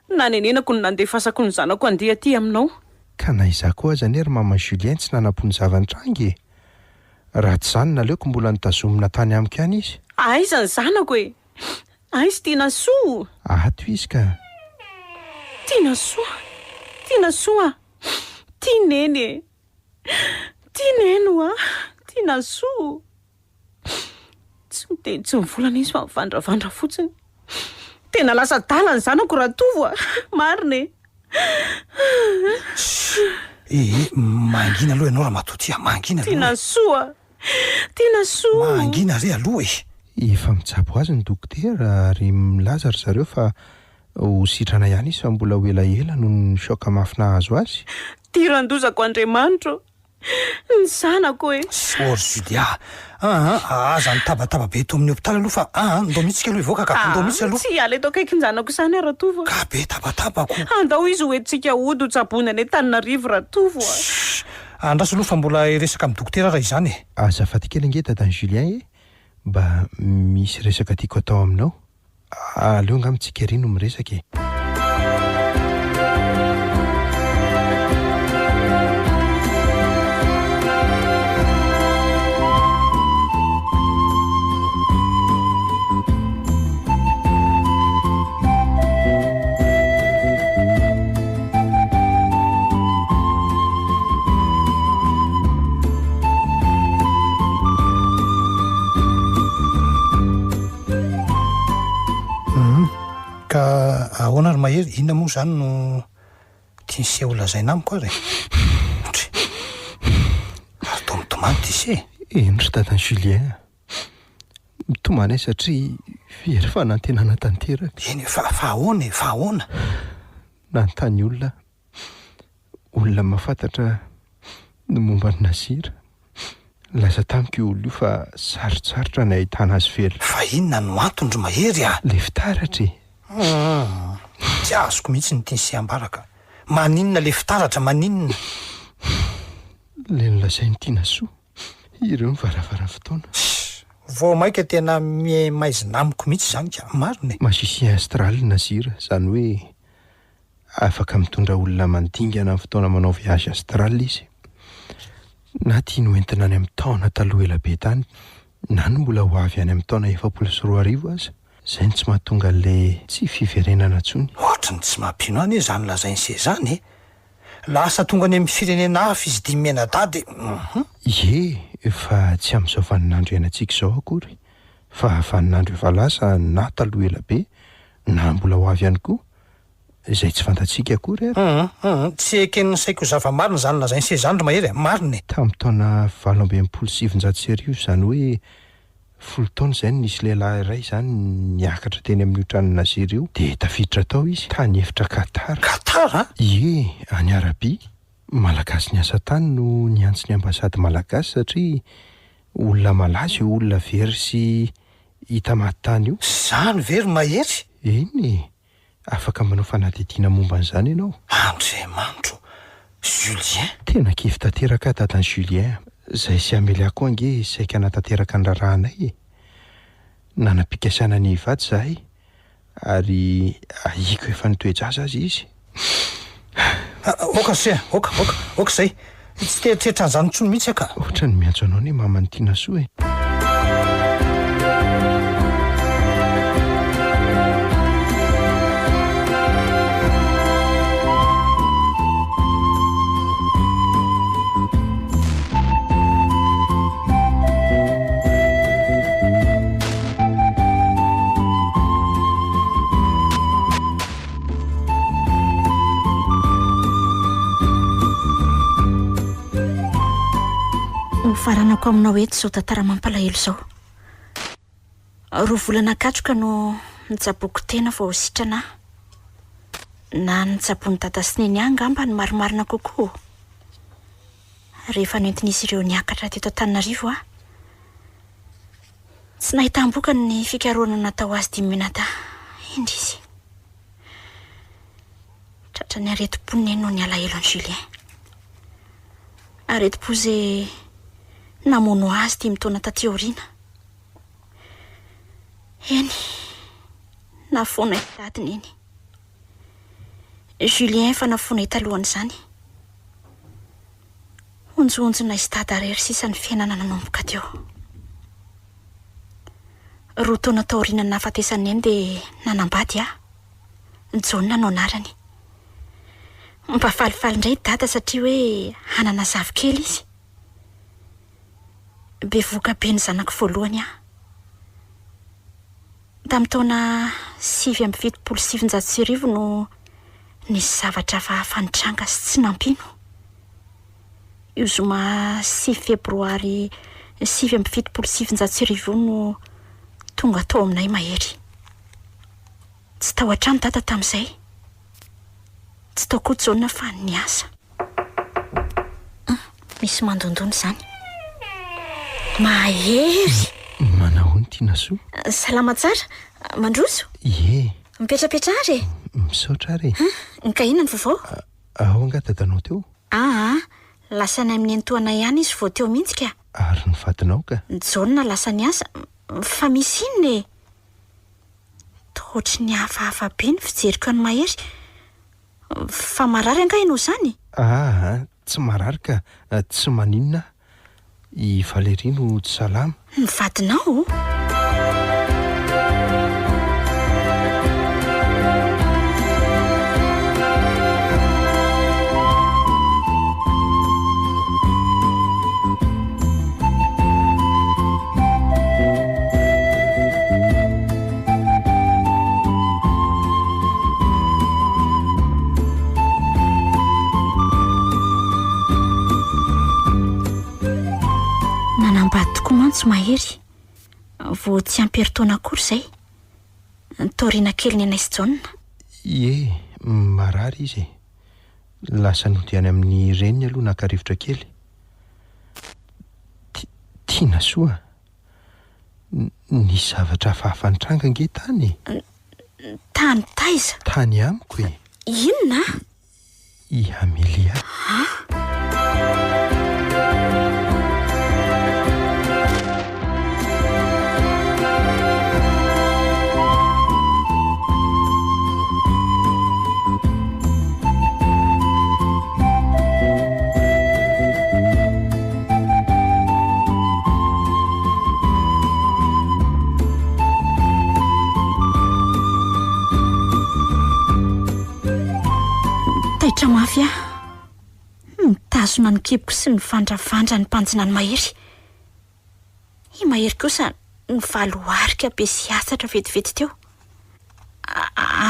nanenenako ny nandefasako ny zanako handeha aty aminao. Ka na izaho koa aza anie ry maman'i Julien tsy nanam-po ny zava-nitranga e! Raha tsy izany naleoko mbola notazomina tany amiko ihany izy. Aiza ny zanako e? Aiza Tinasoa? Ato izy ka. Tinasoa! Tinasoa a! Tia Neny e! Tia Neny hoa! Tinasoa! Tsy miteny tsy mivolana izy fa mivandravandra fotsiny. Tena lasa adala ny zanako Ratovo a! Marina e! Ee, mangina aloha ianao ramatoa ty a, mangina aloha e. Tinasoa! Tinasoa! Mangina re aloha e! Efa mitsabo azy ny dokotera ary milaza ry zareo fa ho sitrana ihany izy fa mbola ho elaela noho ny choc mafy nahazo azy. Tiran-dozako Andriamanitra ô! Ny zanako e! Sorry Julia aa, aza mitabataba be eto amin'ny hopitaly aloha fa aa, ndao mihitsy tsika aloha hivoaka ka, ndao mihitsy aloha. Tsy hiala eto akaikin-janako izany aho Ratovo a! Ka be tabatabako. Andao izy ho entintsika hody ho tsaboina any Antananarivo Ratovo a! Shh! Andraso aloha fa mbola hiresaka amin'ny dokotera raha izany e! Azafady kely ange dadan'i Julien e! Mba misy resaka tiako atao aminao. Aleo angamba tsika ery no miresaka e! Hum, ka ahoana ry Mahery, inona moa izany no tian'i se ho lazaina amiko ary e? Ndry! Ary toa mitomany ity se e! Eny ry dadan'i Julien a! Mitomany aho satria very fanantenana tanteraka. Eny e, fa, fa ahoana e, fa ahoana? Nanontany olona aho. Olona mahafantatra ny momba an'i Nazir. Nilaza tamiko io olona io fa sarotsarotra ny ahitana azy velona. Fa inona no antony ry Mahery a? Ilay fitaratra e! Humm, tsy azoko mihitsy ny tian'i se ambara ka. Maninona ilay fitaratra, maninona? Ilay nolazain'i Tinasoa, ireo ny varavaran'ny fotoana. Vao maika tena miha-maizina amiko mihitsy izany ka, marina e! Magicien astral Nazir, izany hoe Afaka mitondra olona mandingana amin'ny fotoana manao voyage astral izy. Na tiany ho entina any amin'ny taona taloha ela be tany, na ny mbola ho avy any amin'ny taona 2040 aza. Izay no tsy mahatonga an'ilay tsy fiverenana intsony. Ohatry ny tsy mampino ahy anie izany lazain'i se izany e! Lasa tonga any amin'ny firenena hafa izy dimy mianadahy dia hum. Ie, fa tsy amin'izao vaninandro iainantsika izao akory, fa vaninandro efa lasa na taloha ela be, na mbola ho avy ihany koa. Izay tsy fantatsika akory ary. Hum hum, tsy eken'ny saiko ho zava-marina izany lazain'i se izany ry Mahery a! Marina e! Tamin'ny taona 1968, izany hoe folo taona izay no nisy lehilahy iray izany niakatra teny amin'io tranon'i Nazir io, dia tafiditra tao izy, tany efitra Qatar. Qatar? Ie, any Arabia. Malagasy niasa tany no niantso ny ambasady malagasy satria olona malaza io olona very sy hita maty tany io. Izany ve ry Mahery? Eny e! Afaka manao fanadihadiana momba an'izany ianao. Andriamanitro! Julien? Tena kivy tanteraka aho dadan'i Julien a! Zahay sy Amelia koa ange saika hanatanteraka ny raharahanay e! Nanam-pikasana ny hivady izahay ary ahiako efa nitoe-jaza aza izy. Aoka ry se a! Aoka, aoka, aoka izay! Tsy te hieritreritra an'izany intsony mihitsy aho ka! Ohatran'ny miantso anao anie maman'i Tinasoa e! Hofaranako aminao eto izao tantara mampalahelo izao. Roa volana katroka no nitsaboako tena vao sitrana aho. Na nitsaboan'i Dada sy Neny ahy angamba no marimarina kokoa. Rehefa nentin'izy ireo niakatra teto Antananarivo aho, Tsy nahitam-bokany ny fikarohana natao azy dimy mianadahy. Indrisy. Tratran'ny aretim-po neny noho ny alahelo an'i Julien. Aretim-po izay namono azy dimy taona taty aoriana. Eny, Nafoanay dady neny. Julien efa nafoanay talohan'izany. Honjohonjonay sy dada irery sisa ny fiainana nanomboka teo. Roa taona taorian'ny nahafatesan'i neny dia nanambady aho. Jaona no anarany. Mba falifaly indray i dada satria hoe hanana zafikely izy. Bevohoka be ny zanako voalohany aho. Tamin'ny taona 1979 no nisy zavatra hafahafa nitranga sy tsy nampino. Io zoma sivy febroary 1979 io no tonga tao aminay Mahery. Tsy tao an-trano Dada tamin'izay. Tsy tao koa Jaona fa niasa. Hum, misy mandondona izany. Mahery! Manahoana Tinasoa? Salama tsara. Mandroso? Ie. Mipetrapetraha ary e! Misaotra ary e. Hum, ka inona ny vaovao? Ao angaha dadanao teo? Aa, lasa any amin'ny nenitoanay ihany izy vao teo mihitsy ka. Ary ny vadinao ka? Jaona lasa niasa, fa misy inona e? Toa ohatry ny hafahafa be ny fijeriko an'i Mahery. Fa marary angaha ianao izany? Aa, tsy marary ka, tsy maninona aho. I Valérie no tsy salama. Ny vadinao? Nanambady tokoa mantsy Mahery, vao tsy ampy herintaona akory izay, taoriana kelin'i Anay sy Jaona. Ie, marary izy e. Lasa nody any amin'ny reniny aloha naka rivotra kely. Tianasoa a! Nisy zavatra hafahafa nitranga ange tany e! Tany taiza? Tany amiko e! Inona? I Amelia. An? Taitra mafy aho. Nitazona ny kiboko sy nivandravandra ny mpanjina an'i Mahery. I Mahery kosa nivaloharika be sy hatsatra vetivety teo.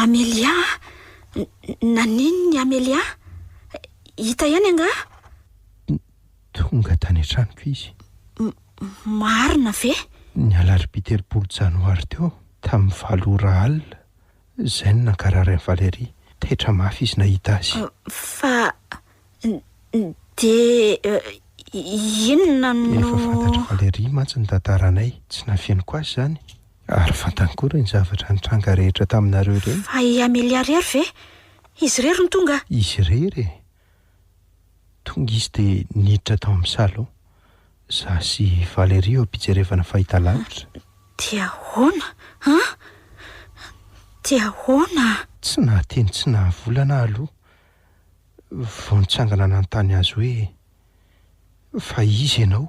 Amelia a! Naninona i Amelia? Hita ihany angaha? Tonga tany an-tranoko izy. Marina ve? Ny alarobia 30 janoary teo, tamin'ny valo ora alina, izay no nankarary an'i Valérie. Taitra mafy izy nahita azy. Fa dia inona no. Efa fantatr'i Valérie mantsy ny tantaranay. Tsy nafeniko azy izany. Ary fantany koa ireny zavatra nitranga rehetra taminareo ireny. Fa i Amelia irery ve? Izy irery no tonga? Izy irery e! Tonga izy dia niditra tao amin'ny salon. Za sy Valérie eo am-pijerevana fahitalavitra. Dia ahoana an? Dia ahoana? Tsy nahateny tsy nahavolana aho aloha. Vao nitsangana nanontany azy hoe, Fa iza ianao?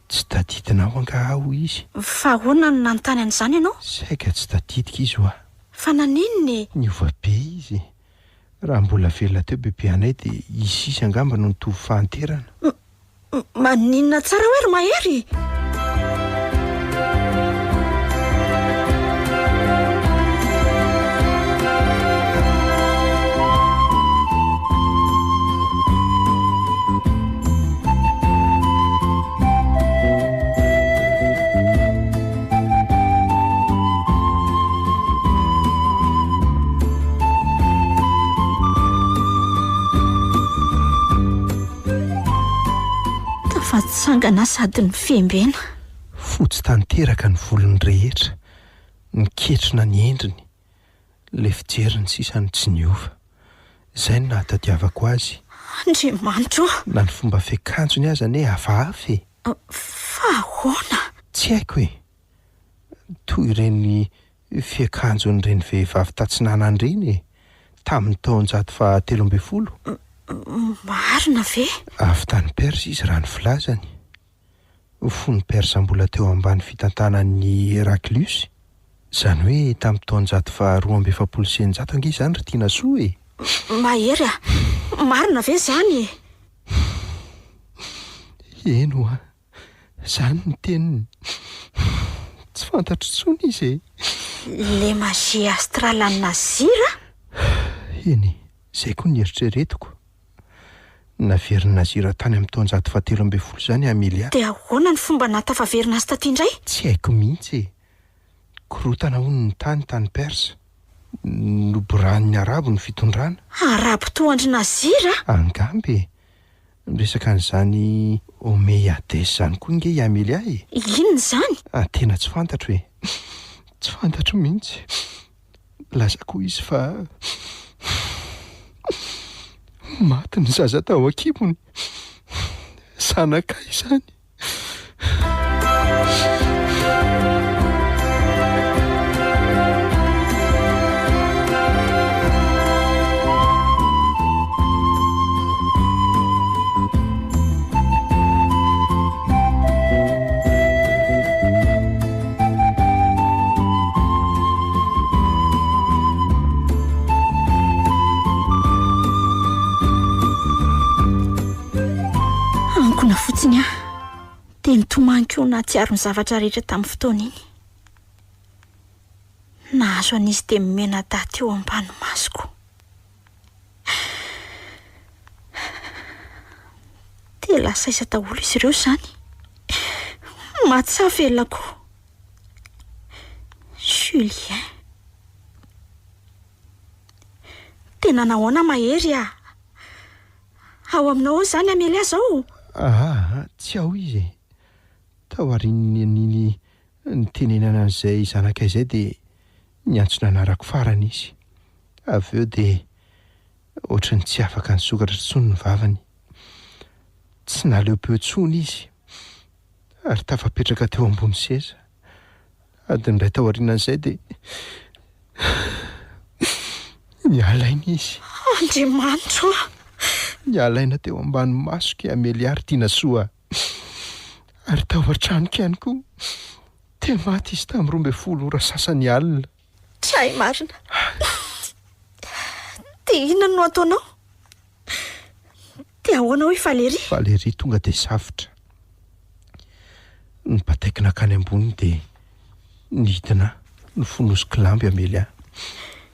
Tsy tadidinao angaha aho hoy izy. Fa ahoana no nanontany an'izany ianao? Saika tsy tadidiko izy hoa. Fa naninona e? Niova be izy. Raha mbola velona teo bebe anay dia izy sisa angamba no nitovy fahanterana. Maninona tsara hoe ry Mahery? Tafatsangana sady nifembena. Fotsy tanteraka ny volony rehetra, niketrona ny endriny, ilay fijeriny sisa no tsy niova. Izay no nahatadiavako azy. Andriamanitra o! Na ny fomba fiakanjony aza anie hafahafa e! Fa ahoana? Tsy haiko e! Toy ireny. Fiakanjon'ireny vehivavy tatsinanana ireny e, tamin'ny taonjato faha 13. Marina ve? Avy tany Perse izy raha ny filazany. Fony Perse mbola teo ambany fitantanan'i Heraclius, izany hoe tamin'ny taonjato faha 642 ange izany ry Tianasoa e! Mahery a! Marina ve izany e? Eny hoa, izany ny teniny. Tsy fantatro intsony izy e! Le magie astrale an'i Nazir a? Eny e, izay koa ny eritreretiko. Naverin'i Nazir tany amin'ny taonjato fahatelo ambin'ny folo izany i Amelia. Dia ahoana ny fomba nahatafaverina azy taty indray? Tsy haiko mihitsy e! Korontana hono ny tany tany Perse. Noborahan'ny Arabo ny fitondrana. Arabo toa an-dry Nazir a? Angamba e! Niresaka an'izany Omeyades izany koa ange i Amelia e! Inona izany? Ah, tena tsy fantatro e! Tsy fantatro mihitsy. Nilaza koa izy fa maty ny zaza tao an-kibony. Zanakay izany. Ankona fotsiny aho, dia nitomany koa nahatsiaro ny zavatra rehetra tamin'ny fotoana iny. Nahazo an'izy dia mimenadahy teo ambany masoko. Dia lasa aiza daholo izy ireo izany? Maty sa velona koa? Julien. Tena nahoana Mahery ah? Ao aminao ao izany Amelia izao? Aa, tsy ao izy e. Taorian'ny an'iny nitenenana an'izay zanakay izay dia niantso ny anarako farany izy. Avy eo dia ohatran'ny tsy afaka nisokatra intsony ny vavany. Tsy naleo-peo intsony izy ary tafapetraka teo ambony seza. Adiny iray taorianan'izay dia niala aina izy. Andriamanitro a! Niala aina teo ambany masoko i Amelia ry Tianasoa ary tao an-tranoko ihany koa. Dia maty izy tamin'ny 12 ora sasany alina. Tray marina. Dia inona no ataonao? Dia ahoana hoy Valérie? Valérie tonga dia safotra. Nibataiko nankany ambony dia nidina nofonosiko lambo i Amelia.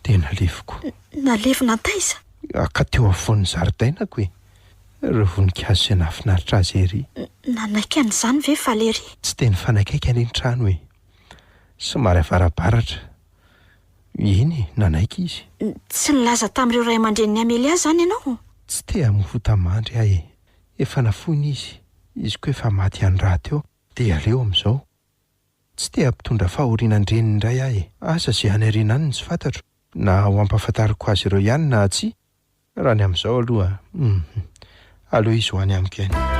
Dia naleviko. Nalevina taiza? Ka teo afovoan'ny zaridainako e. Ireo voninkazo izay nahafinaritra azy ery. Nanaiky an'izany ve Valérie? Tsy dia nifanakaiky anie ny trano e. Somary avarabaratra. Eny e, nanaiky izy. Tsy nilaza tamin'ireo ray aman-drenin'i Amelia izany ianao? Tsy te hamoa fota-mandry aho e. Efa nafoiny izy. Izy koa efa maty ihany rahateo. Dia aleo amin'izao. Tsy te hampitondra fahoriana an-dreniny indray aho e. Asa izay any aoriana any no tsy fantatro. Na ho ampahafantariko azy ireo ihany na tsia. Raha ny amin'izao aloha, hum, aleo izy ho any amiko ihany.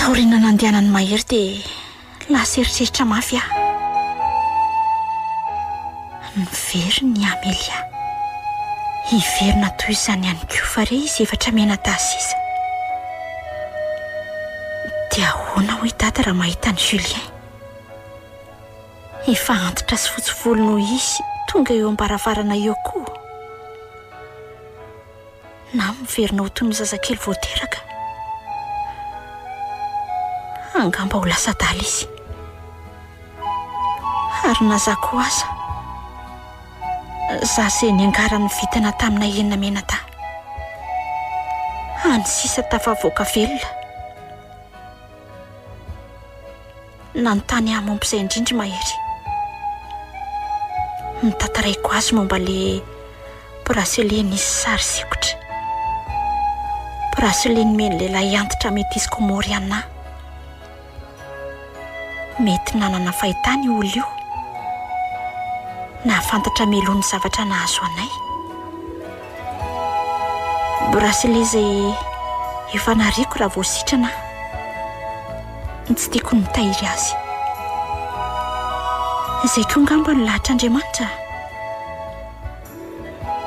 Taoriana nandehanan'i Mahery dia lasa eritreritra mafy aho. Niverina i Amelia. Hiverina toy izany ihany koa fa re izy efatra mianadahy sisa. Dia ahoana hoy Dada raha mahita an'i Julien? Efa antitra sy fotsy volo noho izy tonga eo am-baravarana eo koa. Na miverina ho toy ny zazakely vao teraka. Angamba ho lasa adala izy. Ary na za koa aza. Za izay niangaran'ny vintana tamina enina mianadahy. Hany sisa tafavoaka velona. Nanontany ahy momba izay indrindra i Mahery. Notantaraiko azy momba ilay bracelet nisy sary sikotra. Bracelet nomen'ny lehilahy antitra metisy Komoriana ahy. Mety nanana fahitana io olona io. Nahafantatra mialoha ny zavatra nahazo anay. Bracelet izay efa nariako raha vao sitrana aho. Tsy tiako ny mitahiry azy. Izay koa angamba no lahatr'Andriamanitra.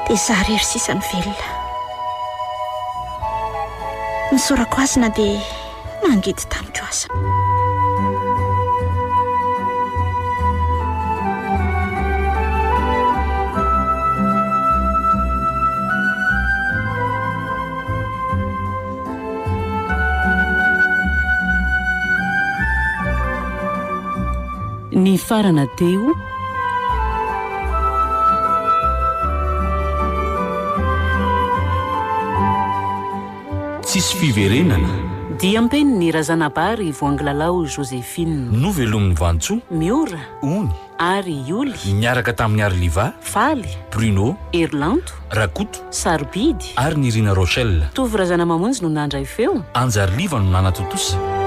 Dia izaho irery sisa no velona. Nisaorako azy na dia nangidy tamiko aza. Nifarana teo. Tsisy fiverenana. Diam-peniny Razanabary Voangilalao Joséphine. Novelomin'i Vantsoa. Miora. Ony. Ary Ioly. Niaraka tamin'i Arliva. Faly. Bruno. Herilanto. Rakoto. Sarobidy. Ary Nirina Rochelle. Tovo Razanamamonjy no nandray feo. Anja Arliva no nanatontosa.